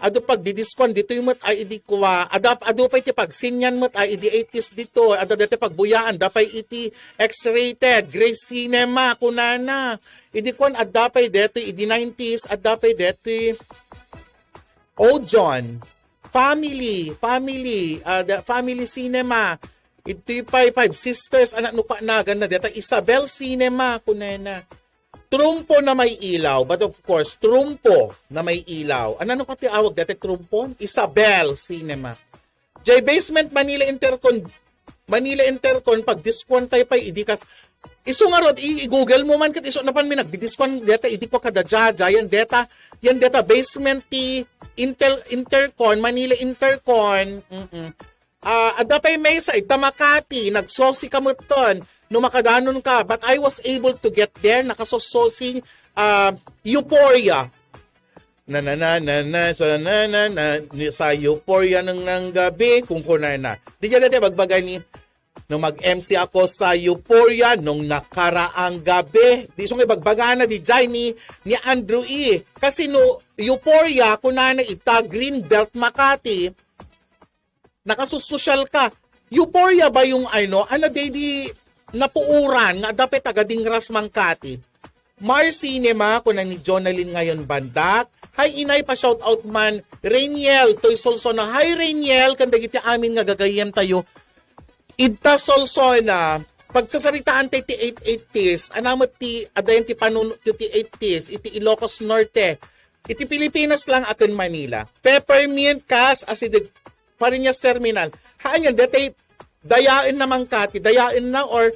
adu pagdidiskuan ditoy met a idi kua, adda, adu pay ti pagsinyan met a idi eighties dito, adda deti pagbuyaan, da pay iti X-rated, Grace Cinema, kunana. Idi kuan, adda pay deti, idi nineties, adda pay deti Odeon, Family, Family, ah, the Family Cinema, iti pay Five Sisters, anak no pa nagan na deta, Isabel Cinema, kunana. Trumpo na may ilaw, but of course, Trumpo na may ilaw. Ano, ano ka ti awag dati, Trumpo? Isabel Cinema. Jay Basement, Manila Intercon, Manila Intercon, pag discount tayo pa, idi kas, isu nga rod, i-, i-google mo man, kat isu na pan mi nagdi-discount deta, idi ko kada jaja, yan deta, yan deta, basement ti Intel, Intercon, Manila Intercon, mm-mm. Ah, adda pay maysa, ita Makati, nagsosi ka metten, no makadanon ka, but I was able to get there, nakasososi, ah, Euphoria. Na, na, na, na, na, sa, na, na, na, ni, sa Euphoria ng, ng gabi, kung kunay na. Di dyan dati, bagbaga ni, no mag-M C ako sa Euphoria nung nakaraang gabi. Di, so nga, bagbaga na, di dyan ni, ni Andrew E. Kasi no, Euphoria, kunana ita, Greenbelt Makati, nakasosyal ka. Euphoria ba yung ano, ano, di, di, napuuran, nga dapat taga Dingras Makati. Mar Cinema, kuna ni Jonalyn ngayon bandak. Hi, inay, pa shout out man. Rainiel, toy Solsona. Hi, Rainiel, kan dagiti amin nga gagayyem tayo. Idta Solsona, pagsasaritaan tayo ti eight eighties, anamet ti, adayan ti panunot ti eighties, iti Ilocos Norte, iti Pilipinas lang aken Manila. Peppermint kas, asideg, Fariñas Terminal. Haan yan, detay, dayaen na Makati, dayaen na or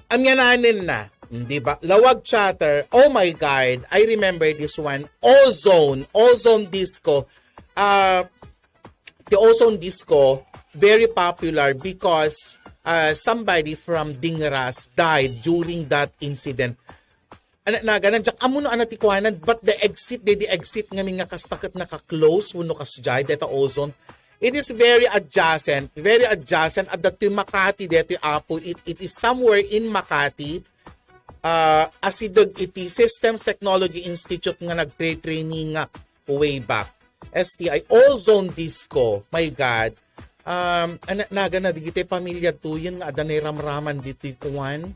amyananen na. Di ba? Lawag Chatter. Oh my God, I remember this one. Ozone. Ozone Disco. Ah, the Ozone Disco, very popular because ah, somebody from Dingras died during that incident. Ana, naga, nandiyak, amo no, ana ti kuanan, but the exit, di, di exit ngamin nga kasta ket naka-close, wenno kasjay, deta Ozone. It is very adjacent, very adjacent, adda ti Makati, deti Apo, it, it is somewhere in Makati, ah, asideg iti Systems Technology Institute nga nagtre-training nga way back. S T I, Ozone Disco, my God. Um, ana, naga na, digiti pamilya tuyen nga adda nairamraman diti kuan.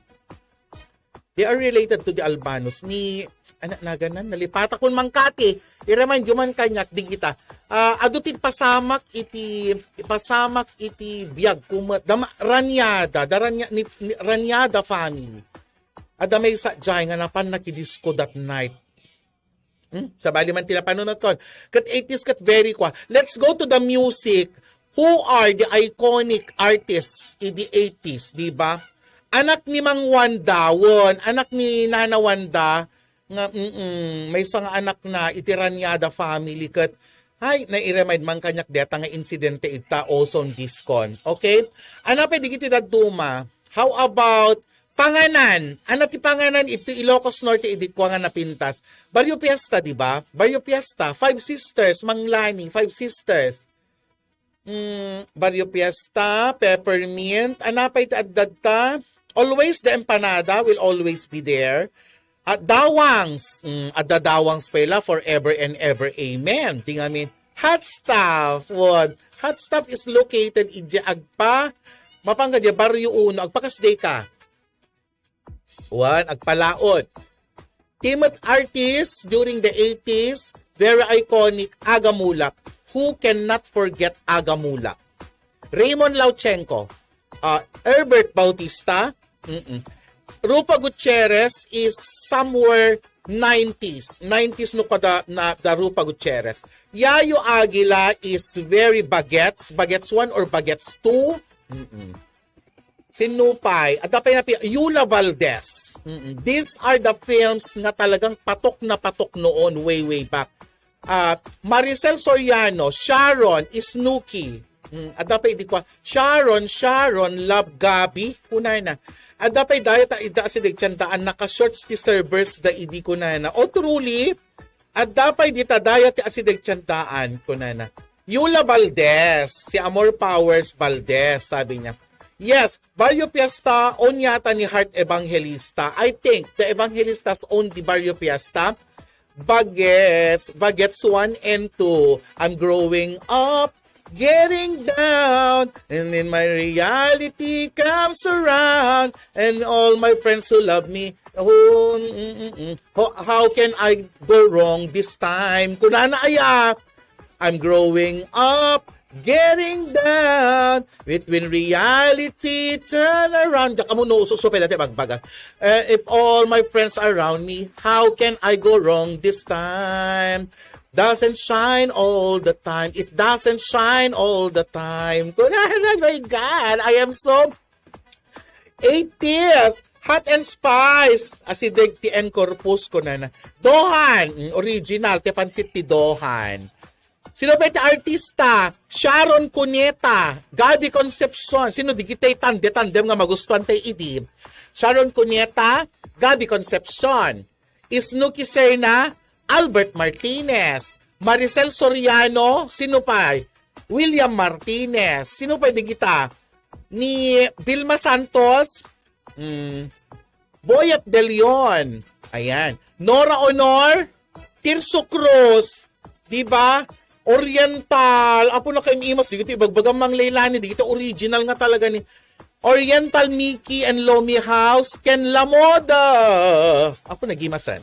They are related to the Albanos. Ni, anak naganan, nalipata kun Makati. I-remind you man kanyak, di kita. Ah, adu ti pasamak iti, pasamak iti biag kumet. Dama, Ranyada, da Ranya-, ni, ni, Ranyada family. Ada may sa jay nga napan nakidisco that night. Hmm? Sabali man ti napanunot kon. Ket eighties ket very kwa. Let's go to the music. Who are the iconic artists in the eighties, di ba? Anak ni Mang Wanda, wen, anak ni Nana Wanda, nga, mm, maysa nga anak na iti Ranyada family ket, ay, nai-remind man kaniak deta nga insidente ita Ozone Discon. Okay? Ana pay digiti dadduma? How about Panganan? Ana ti Panganan iti Ilocos Norte idi kua nga napintas? Barrio Fiesta, di ba? Barrio Fiesta, Five Sisters, Manglani, Five Sisters. Mm, Barrio Fiesta, Peppermint, ana pay ti addadta? Always the empanada will always be there. At Dawangs, mm, adda Dawangs pay la forever and ever. Amen. Di nga min, Hot Stuff, what? Hot Stuff is located iti agpa, mapangga di Barrio Uno, agpakasdiay ka. One, agpalaod. Team of artists during the eighties, very iconic, Agamulak. Who cannot forget Agamulak? Raymond Lauchenko, uh, Herbert Bautista, mm-mm. Rufa Gutierrez is somewhere nineties. Nineties no kada na, da Rufa Gutierrez. Yayo Aguila is very Bagets. Bagets one or Bagets two? Mm-mm. Sinupay, adda pay napi-, Yula Valdez. Mm-mm. These are the films nga talagang patok na patok noon, way, way back. Ah, Maricel Soriano, Sharon, Snooki. Mm, adda pay idi kua, Sharon, Sharon, Love Gabi, kunana. Adda pay dayta, idda asideg tiandaan, naka-shorts ti servers da idi kunana. Oh, truly, adda pay dita dayta ti asideg tiandaan, kunana. Yula Valdez, si Amor Powers Valdez, sabi niya. Yes, Barrio Fiesta, own yata ni Heart Evangelista. I think the Evangelista's own the Barrio Fiesta. Bagets, Bagets one and two. I'm growing up, getting down, and then my reality comes around, and all my friends who love me, oh, mm, mm, mm. Ho-, how can I go wrong this time? Kunana aya, I'm growing up, getting down, between reality, turn around. Diyak amo no, ususo pa dati bagbaga. Eh, if all my friends around me, how can I go wrong this time? Doesn't shine all the time. It doesn't shine all the time. Kunana, my God, I am so eighties. Hot and Spice. Asideg ti en corpus, kunana. Dohan. Mm, original. Ti pansit ti Dohan. Sino pa iti artista? Sharon Cuneta, Gabby Concepcion. Sino digitay tande-tandem nga magustuhan tay idi? Sharon Cuneta, Gabby Concepcion. Snooki Serna, Albert Martinez. Maricel Soriano, sino pa? William Martinez. Sino pa digita? Ni Vilma Santos, mm, Boyet De Leon. Ayan. Nora Honor, Tirso Cruz, di ba? Oriental, apo na kaim imas, digiti ibagbaga Mang Leilani, digiti original nga talaga ni Oriental Mickey and Lomi House, Ken Lamoda. Apo nagimasan.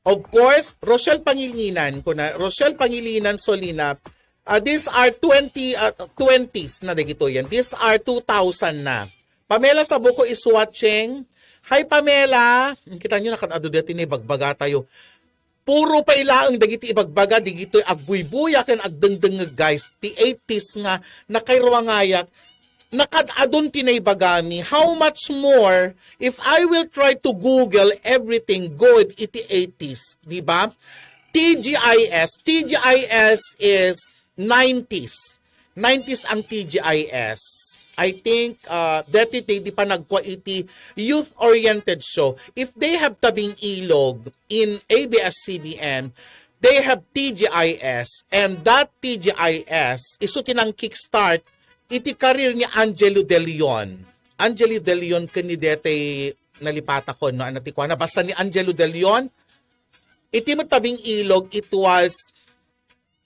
Of course, Rochelle Pangilinan, kuna Rochelle Pangilinan Solina, ah, these are twenty, ah, twenties na dagito yan. These are two thousand na. Pamela Sabuco is watching. Hi, Pamela. Kita nyo, nakadado dati ni bagbaga tayo. Puro pa ilaeng dagiti ibagbaga, digitoy agbuybuya ken agdengdengngeg, guys. Ti eighties nga nakairuangayak, nakad-adon ti naibagami. How much more if I will try to Google everything good iti eighties, di ba? T G I S, T G I S is nineties. Nineties ang T G I S. I think, uh, deti ti di panagkua iti youth-oriented show. If they have Tabing Ilog in A B S C B N, they have T G I S. And that T G I S, isu ti nang kickstart iti career ni Angelo De Leon. Angelo De Leon ken ni deti nalipatakon, no? Ano ti kuana? Basta ni Angelo De Leon, iti met Tabing Ilog, it was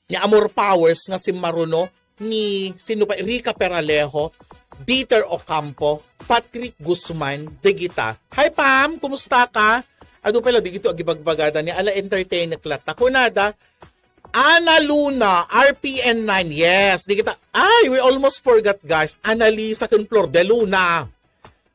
ni Amor Powers nga simmaruno, ni sino pa, Rica Peralejo, Dieter Ocampo, Patrick Guzman, dagita. Hi, Pam! Kumusta ka? Adu pala, digito agibagbagada ni ala entertainer latta. Kunada, Ana Luna, R P N nine. Yes, digita. Ay, we almost forgot, guys. Annalisa ken Flor de Luna.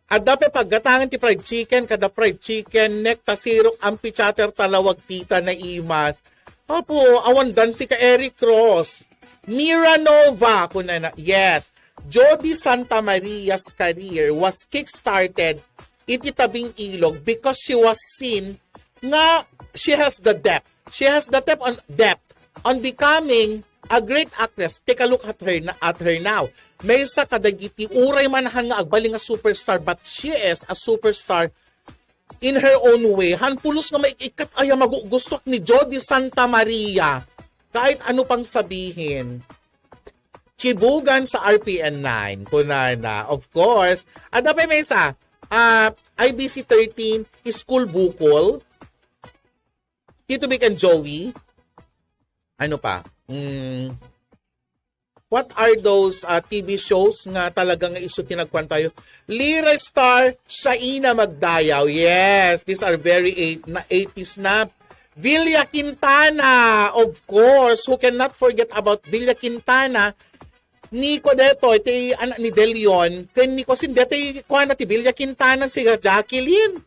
Adda pay paggatangan ti fried chicken, kada fried chicken, neck, tasirok, amphitheater, talawag, tita, naimas. Apo, awan dansi ka Eric Cross. Mira Nova, kunana, yes. Jody Santa Maria's career was kickstarted iti Tabing Ilog because she was seen nga she has the depth. She has the depth on, depth on becoming a great actress. Take a look at her na, at her now. Maysa kadagiti uray man han nga agbalin nga superstar, but she is a superstar in her own way. Han pulos nga maikat aya magugustuak ni Jody Santa Maria. Kahit ano pang sabihin. Chibugan sa R P N nine, kunana. Of course. Ada pa may isa, ah, I B C thirteen, School Bukol. Tito Vic and Joey. Ano pa? Mm, what are those, ah, T V shows nga talaga nga isu ti nagkuan tayo? Lira Star, Shaina Magdayaw. Yes, these are very eight, na eighties na. Villa Quintana, of course. Who cannot forget about Villa Quintana? Ni ko detoy, ti anak ni De Leon, ken ni ko sin detoy, kuana ti Villa Quintana, si Jacqueline.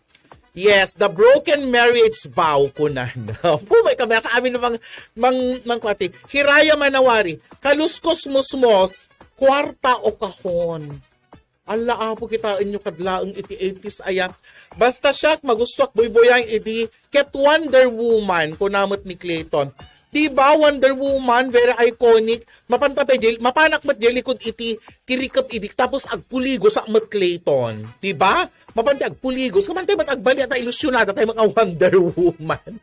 Yes, the broken marriage vow, kunan. Pumay kami, sa amin mang, mang, mang kuati. Hiraya Manawari, kaluskos musmos, kwarta o kahon. Alla, Apo, kitaen nyo kadlaeng iti eighties aya. Basta siak, magustuak buybuyaen idi ket Wonder Woman, kuna met ni Clayton. Di ba, Wonder Woman, very iconic. Mapanta pa jay, mapanak met jay likud iti tirikep idi, tapos agpuligos ak met Clayton. Di ba? Mapanta agpuligos, kamanta met agbali ta ilusyonada tayo mga Wonder Woman.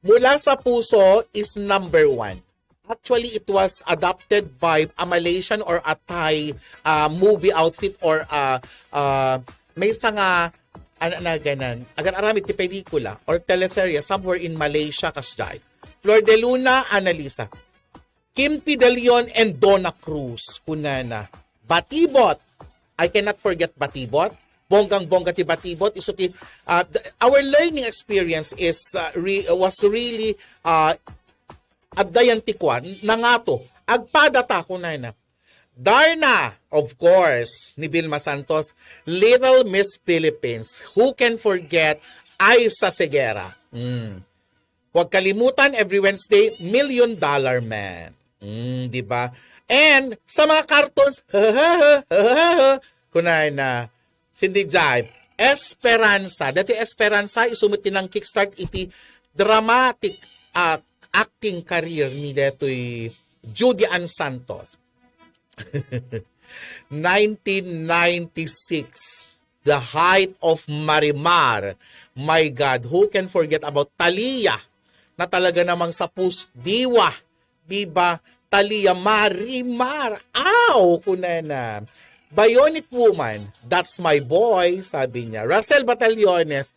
Mula sa puso is number one. Actually, it was adapted by a Malaysian or a Thai uh, movie outfit or uh, uh, maysa nga, ano na ganan, agar-aramid ti pelikula or teleserye somewhere in Malaysia, kasjay. Flor de Luna, Annalisa. Kim Fidelion and Donna Cruz, kunana. Batibot. I cannot forget Batibot. Bonggang-bongga ti Batibot. Isu ti, uh, the- our learning experience is uh, re- was really uh, addayan ti kuan, nangato. Agpada ta, kunana. Darna, of course, ni Vilma Santos, Little Miss Philippines. Who can forget Aiza Segura? Mm. Huwag kalimutan, every Wednesday, Million Dollar Man. Mm, di ba? And sa mga cartoons, kunana, Cindy Jai, Esperanza. Dati Esperanza, isu met ti nang-kickstart iti dramatic uh, acting career ni detoy Judy Ann Santos. Nineteen ninety-six, The Height of Marimar. My God, who can forget about Talia na talaga namang sa pus diwa, di ba? Talia Marimar. Aw, kunana. Bionic Woman, that's my boy, sabi niya. Russell Batallones,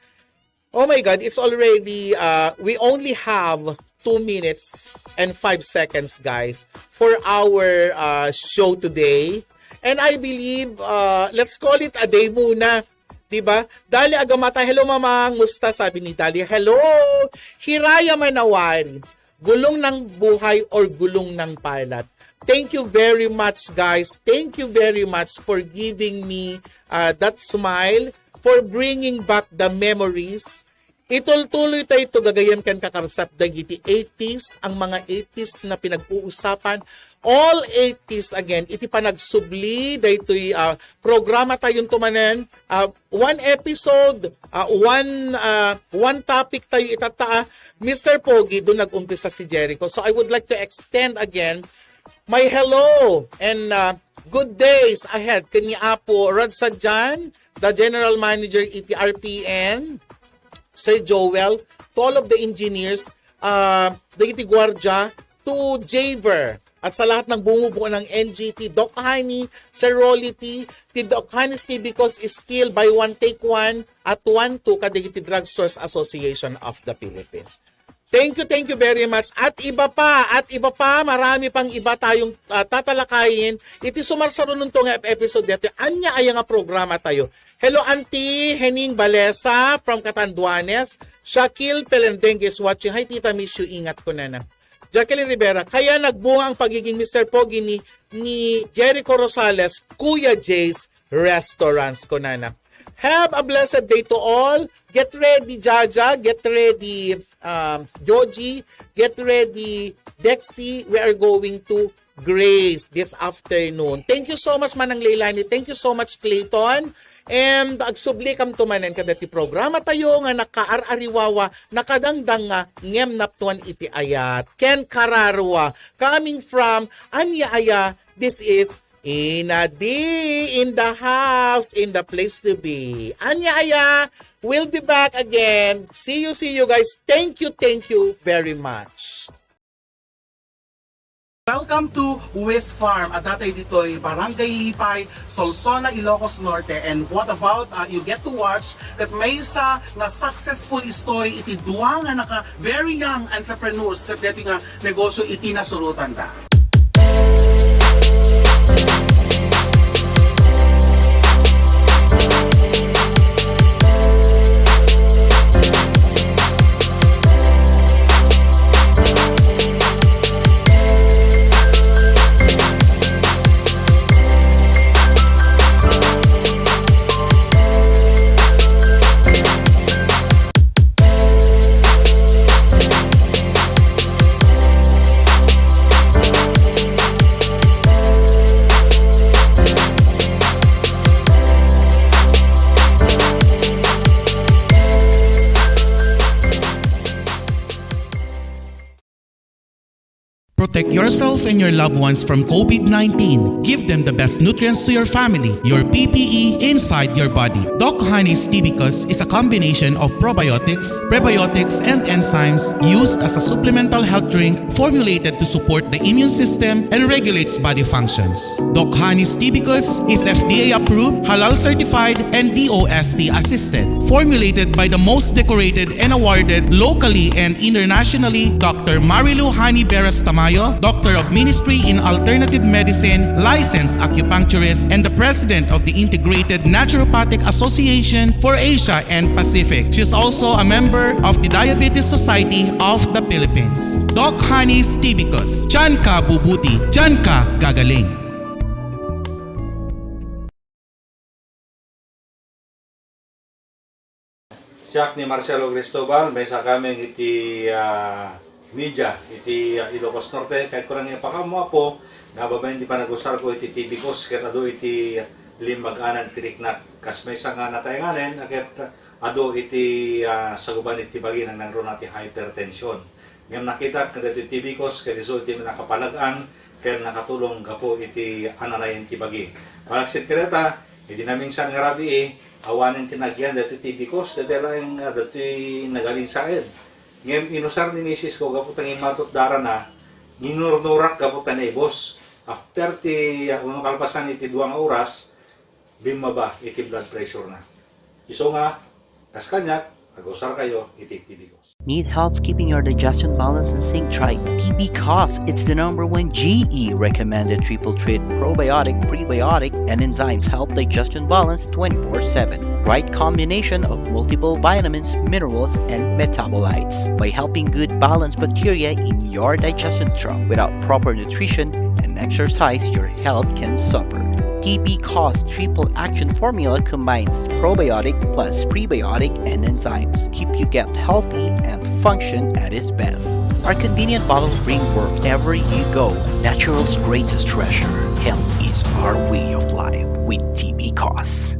oh my God, it's already, uh, we only have two minutes and five seconds, guys, for our uh, show today. And I believe, uh, let's call it a day muna. Diba? Dali, agamata. Hello, Mama. Musta? Sabi ni Dali. Hello! Hiraya Manawari. Gulong ng buhay or gulong ng palad? Thank you very much, guys. Thank you very much for giving me uh, that smile, for bringing back the memories. Itultuloy tayo ito, gagayem ken kakabsat, dagiti eighties, ang mga eighties na pinag-uusapan, all eighties again, iti panagsubli, daytoy uh, programa tayo tumanen, uh, one episode, uh, one, uh, one topic tayo itata, Mister Pogi, doon nag-umpisa si Jericho. So I would like to extend again my hello and uh, good days ahead kani Apo Rod Sadjan, the general manager iti R P N, Sir Joel, to all of the engineers, uh, dagiti guardia, to Javer, at sa lahat ng bumubuo ng N G T, Doc Honey, Sir Rolly T, ti Doc Honey's T V because is still buy one take one at one two kadagiti Drugstores Association of the Philippines. Thank you, thank you very much. At iba pa, at iba pa, marami pang iba tayong uh, tatalakayin. Iti sumarsarununto nga episode dito. Anya aya nga programa tayo? Hello, Auntie Hening Balesa from Catanduanes. Shakil Pelendengue is watching. Hi, Tita, miss you. Ingat ko, nana. Jacqueline Rivera, kaya nagbunga ang pagiging Mister Pogi ni, ni Jericho Rosales, Kuya Jay's Restaurants, ko, nana. Have a blessed day to all. Get ready, Jaja. Get ready, um, Joji. Get ready, Dexy. We are going to Grace this afternoon. Thank you so much, Manang Leilani. Thank you so much, Clayton. And agsubli kam tumanen kada ti programa tayo nga nakaar-ariwawa, nakadangdang nga ngem naptuan iti ayat. Ken kararua, coming from Anya Aya, this is Ina D in the house, in the place to be. Anya Aya, we'll be back again. See you, see you guys. Thank you, thank you very much. Welcome to Wis Farm. Adda tayo ditoy Barangay Lipay, Solsona, Ilocos Norte. And what about uh, you get to watch that maysa nga successful story iti dua nga naka very young entrepreneurs ket deti nga negosyo iti nasurotanda. Protect yourself and your loved ones from COVID nineteen. Give them the best nutrients to your family, your P P E inside your body. Doc Honey's Tibicus is a combination of probiotics, prebiotics, and enzymes used as a supplemental health drink formulated to support the immune system and regulates body functions. Doc Honey's Tibicus is F D A approved, halal certified, and D O S T assisted. Formulated by the most decorated and awarded locally and internationally, Doctor Marilu Honey Beras Tamayo, Doctor of Ministry in Alternative Medicine, licensed acupuncturist, and the President of the Integrated Naturopathic Association for Asia and Pacific. She is also a member of the Diabetes Society of the Philippines. Doc Honey's Tibicus. Diyan ka bubuti. Diyan ka gagaling. Siak ni Marcelo Cristobal, maysa kami iti, ah, media iti, ah, Ilocos Norte. Kayatko lang ipakaammo, Apo, nga babaen ti panagusarko iti Tibicus ket adu iti limbag-anan ti riknak. Kas maysa nga nataenganen a ket adu iti, ah, saguban iti bagi nangnangruna ti hypertension. Ngem nakitak nga daytoy Tibicus ket isu iti nakapalag-ang ken nakatulong gapu iti ananayen ti bagi. Malaksid kadata, idi naminsan nga rabii, awanen ti nagyan daytoy Tibicus, daytoy laeng nga daytoy nagalinsaed. Ngem inusar ni misis ko gapu ta ngimmatot darana, nginurnurak gapu ta naibus. After ti, ah, uno kalpasan iti dua nga oras, bimmaba iti blood pressure na. Isu nga, kas kaniak, agusar kayo iti Tibicus. Need help keeping your digestion balance in sync? Try T B Cos. It's the number one G E recommended triple treat probiotic, prebiotic, and enzymes help digestion balance twenty-four seven. Right combination of multiple vitamins, minerals, and metabolites by helping good balance bacteria in your digestion tract. Without proper nutrition and exercise, your health can suffer. T B Cos Triple Action Formula combines probiotic plus prebiotic and enzymes. Keep your gut healthy and function at its best. Our convenient bottle bring wherever you go. Natural's greatest treasure. Health is our way of life with T B Cos.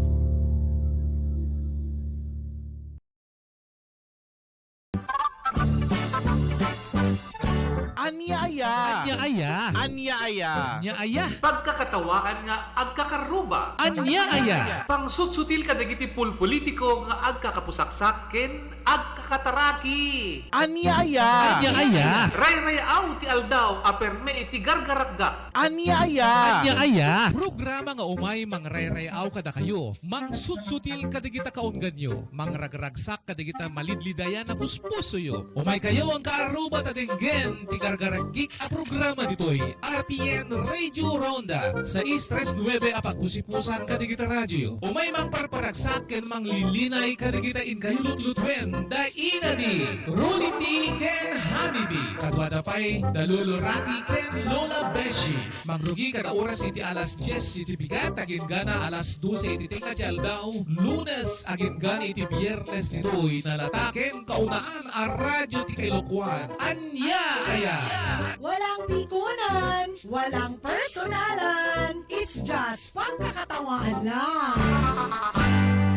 Ania aya? Ania aya? Ania aya? Ania aya? Pagkakatawaan nga agkakaruba. Ania aya? Pangsutsutil kadagiti pulpolitiko nga agkakapusaksak ken agkakataraki. Ania aya? Ania aya? Rayrayaw ti aldaw a perme iti gargarakgak. Ania aya? Ania aya? Programa nga umay mangrayrayaw kadakayo, mangsutsutil kadagita kaungganyo, mangragragsak kadagita malidlidayan a puspusoyo. Umaykayo, angka aruba, ta denggen ti gargaragik a programa ditoy R P N Radio Ronda, sais tres nuebe a pagpusipusan kadagita radio. Umay mangparparagsak ken manglilinay kadagita inkayo lutlutuen da inadi, Rudy T ken Honey B. Kaduada pay da Lolo Rocky ken Lola Beshi. Mangrugi kada oras iti alas dies iti bigat, agingga alas dose iti tengnga ti aldaw, Lunes, agingga iti Biernes ditoy nalata ken kaunaan a radio ti Kailokuan. Ania aya? Walang pikunan, walang personalan. It's just pagkakatawaan lang.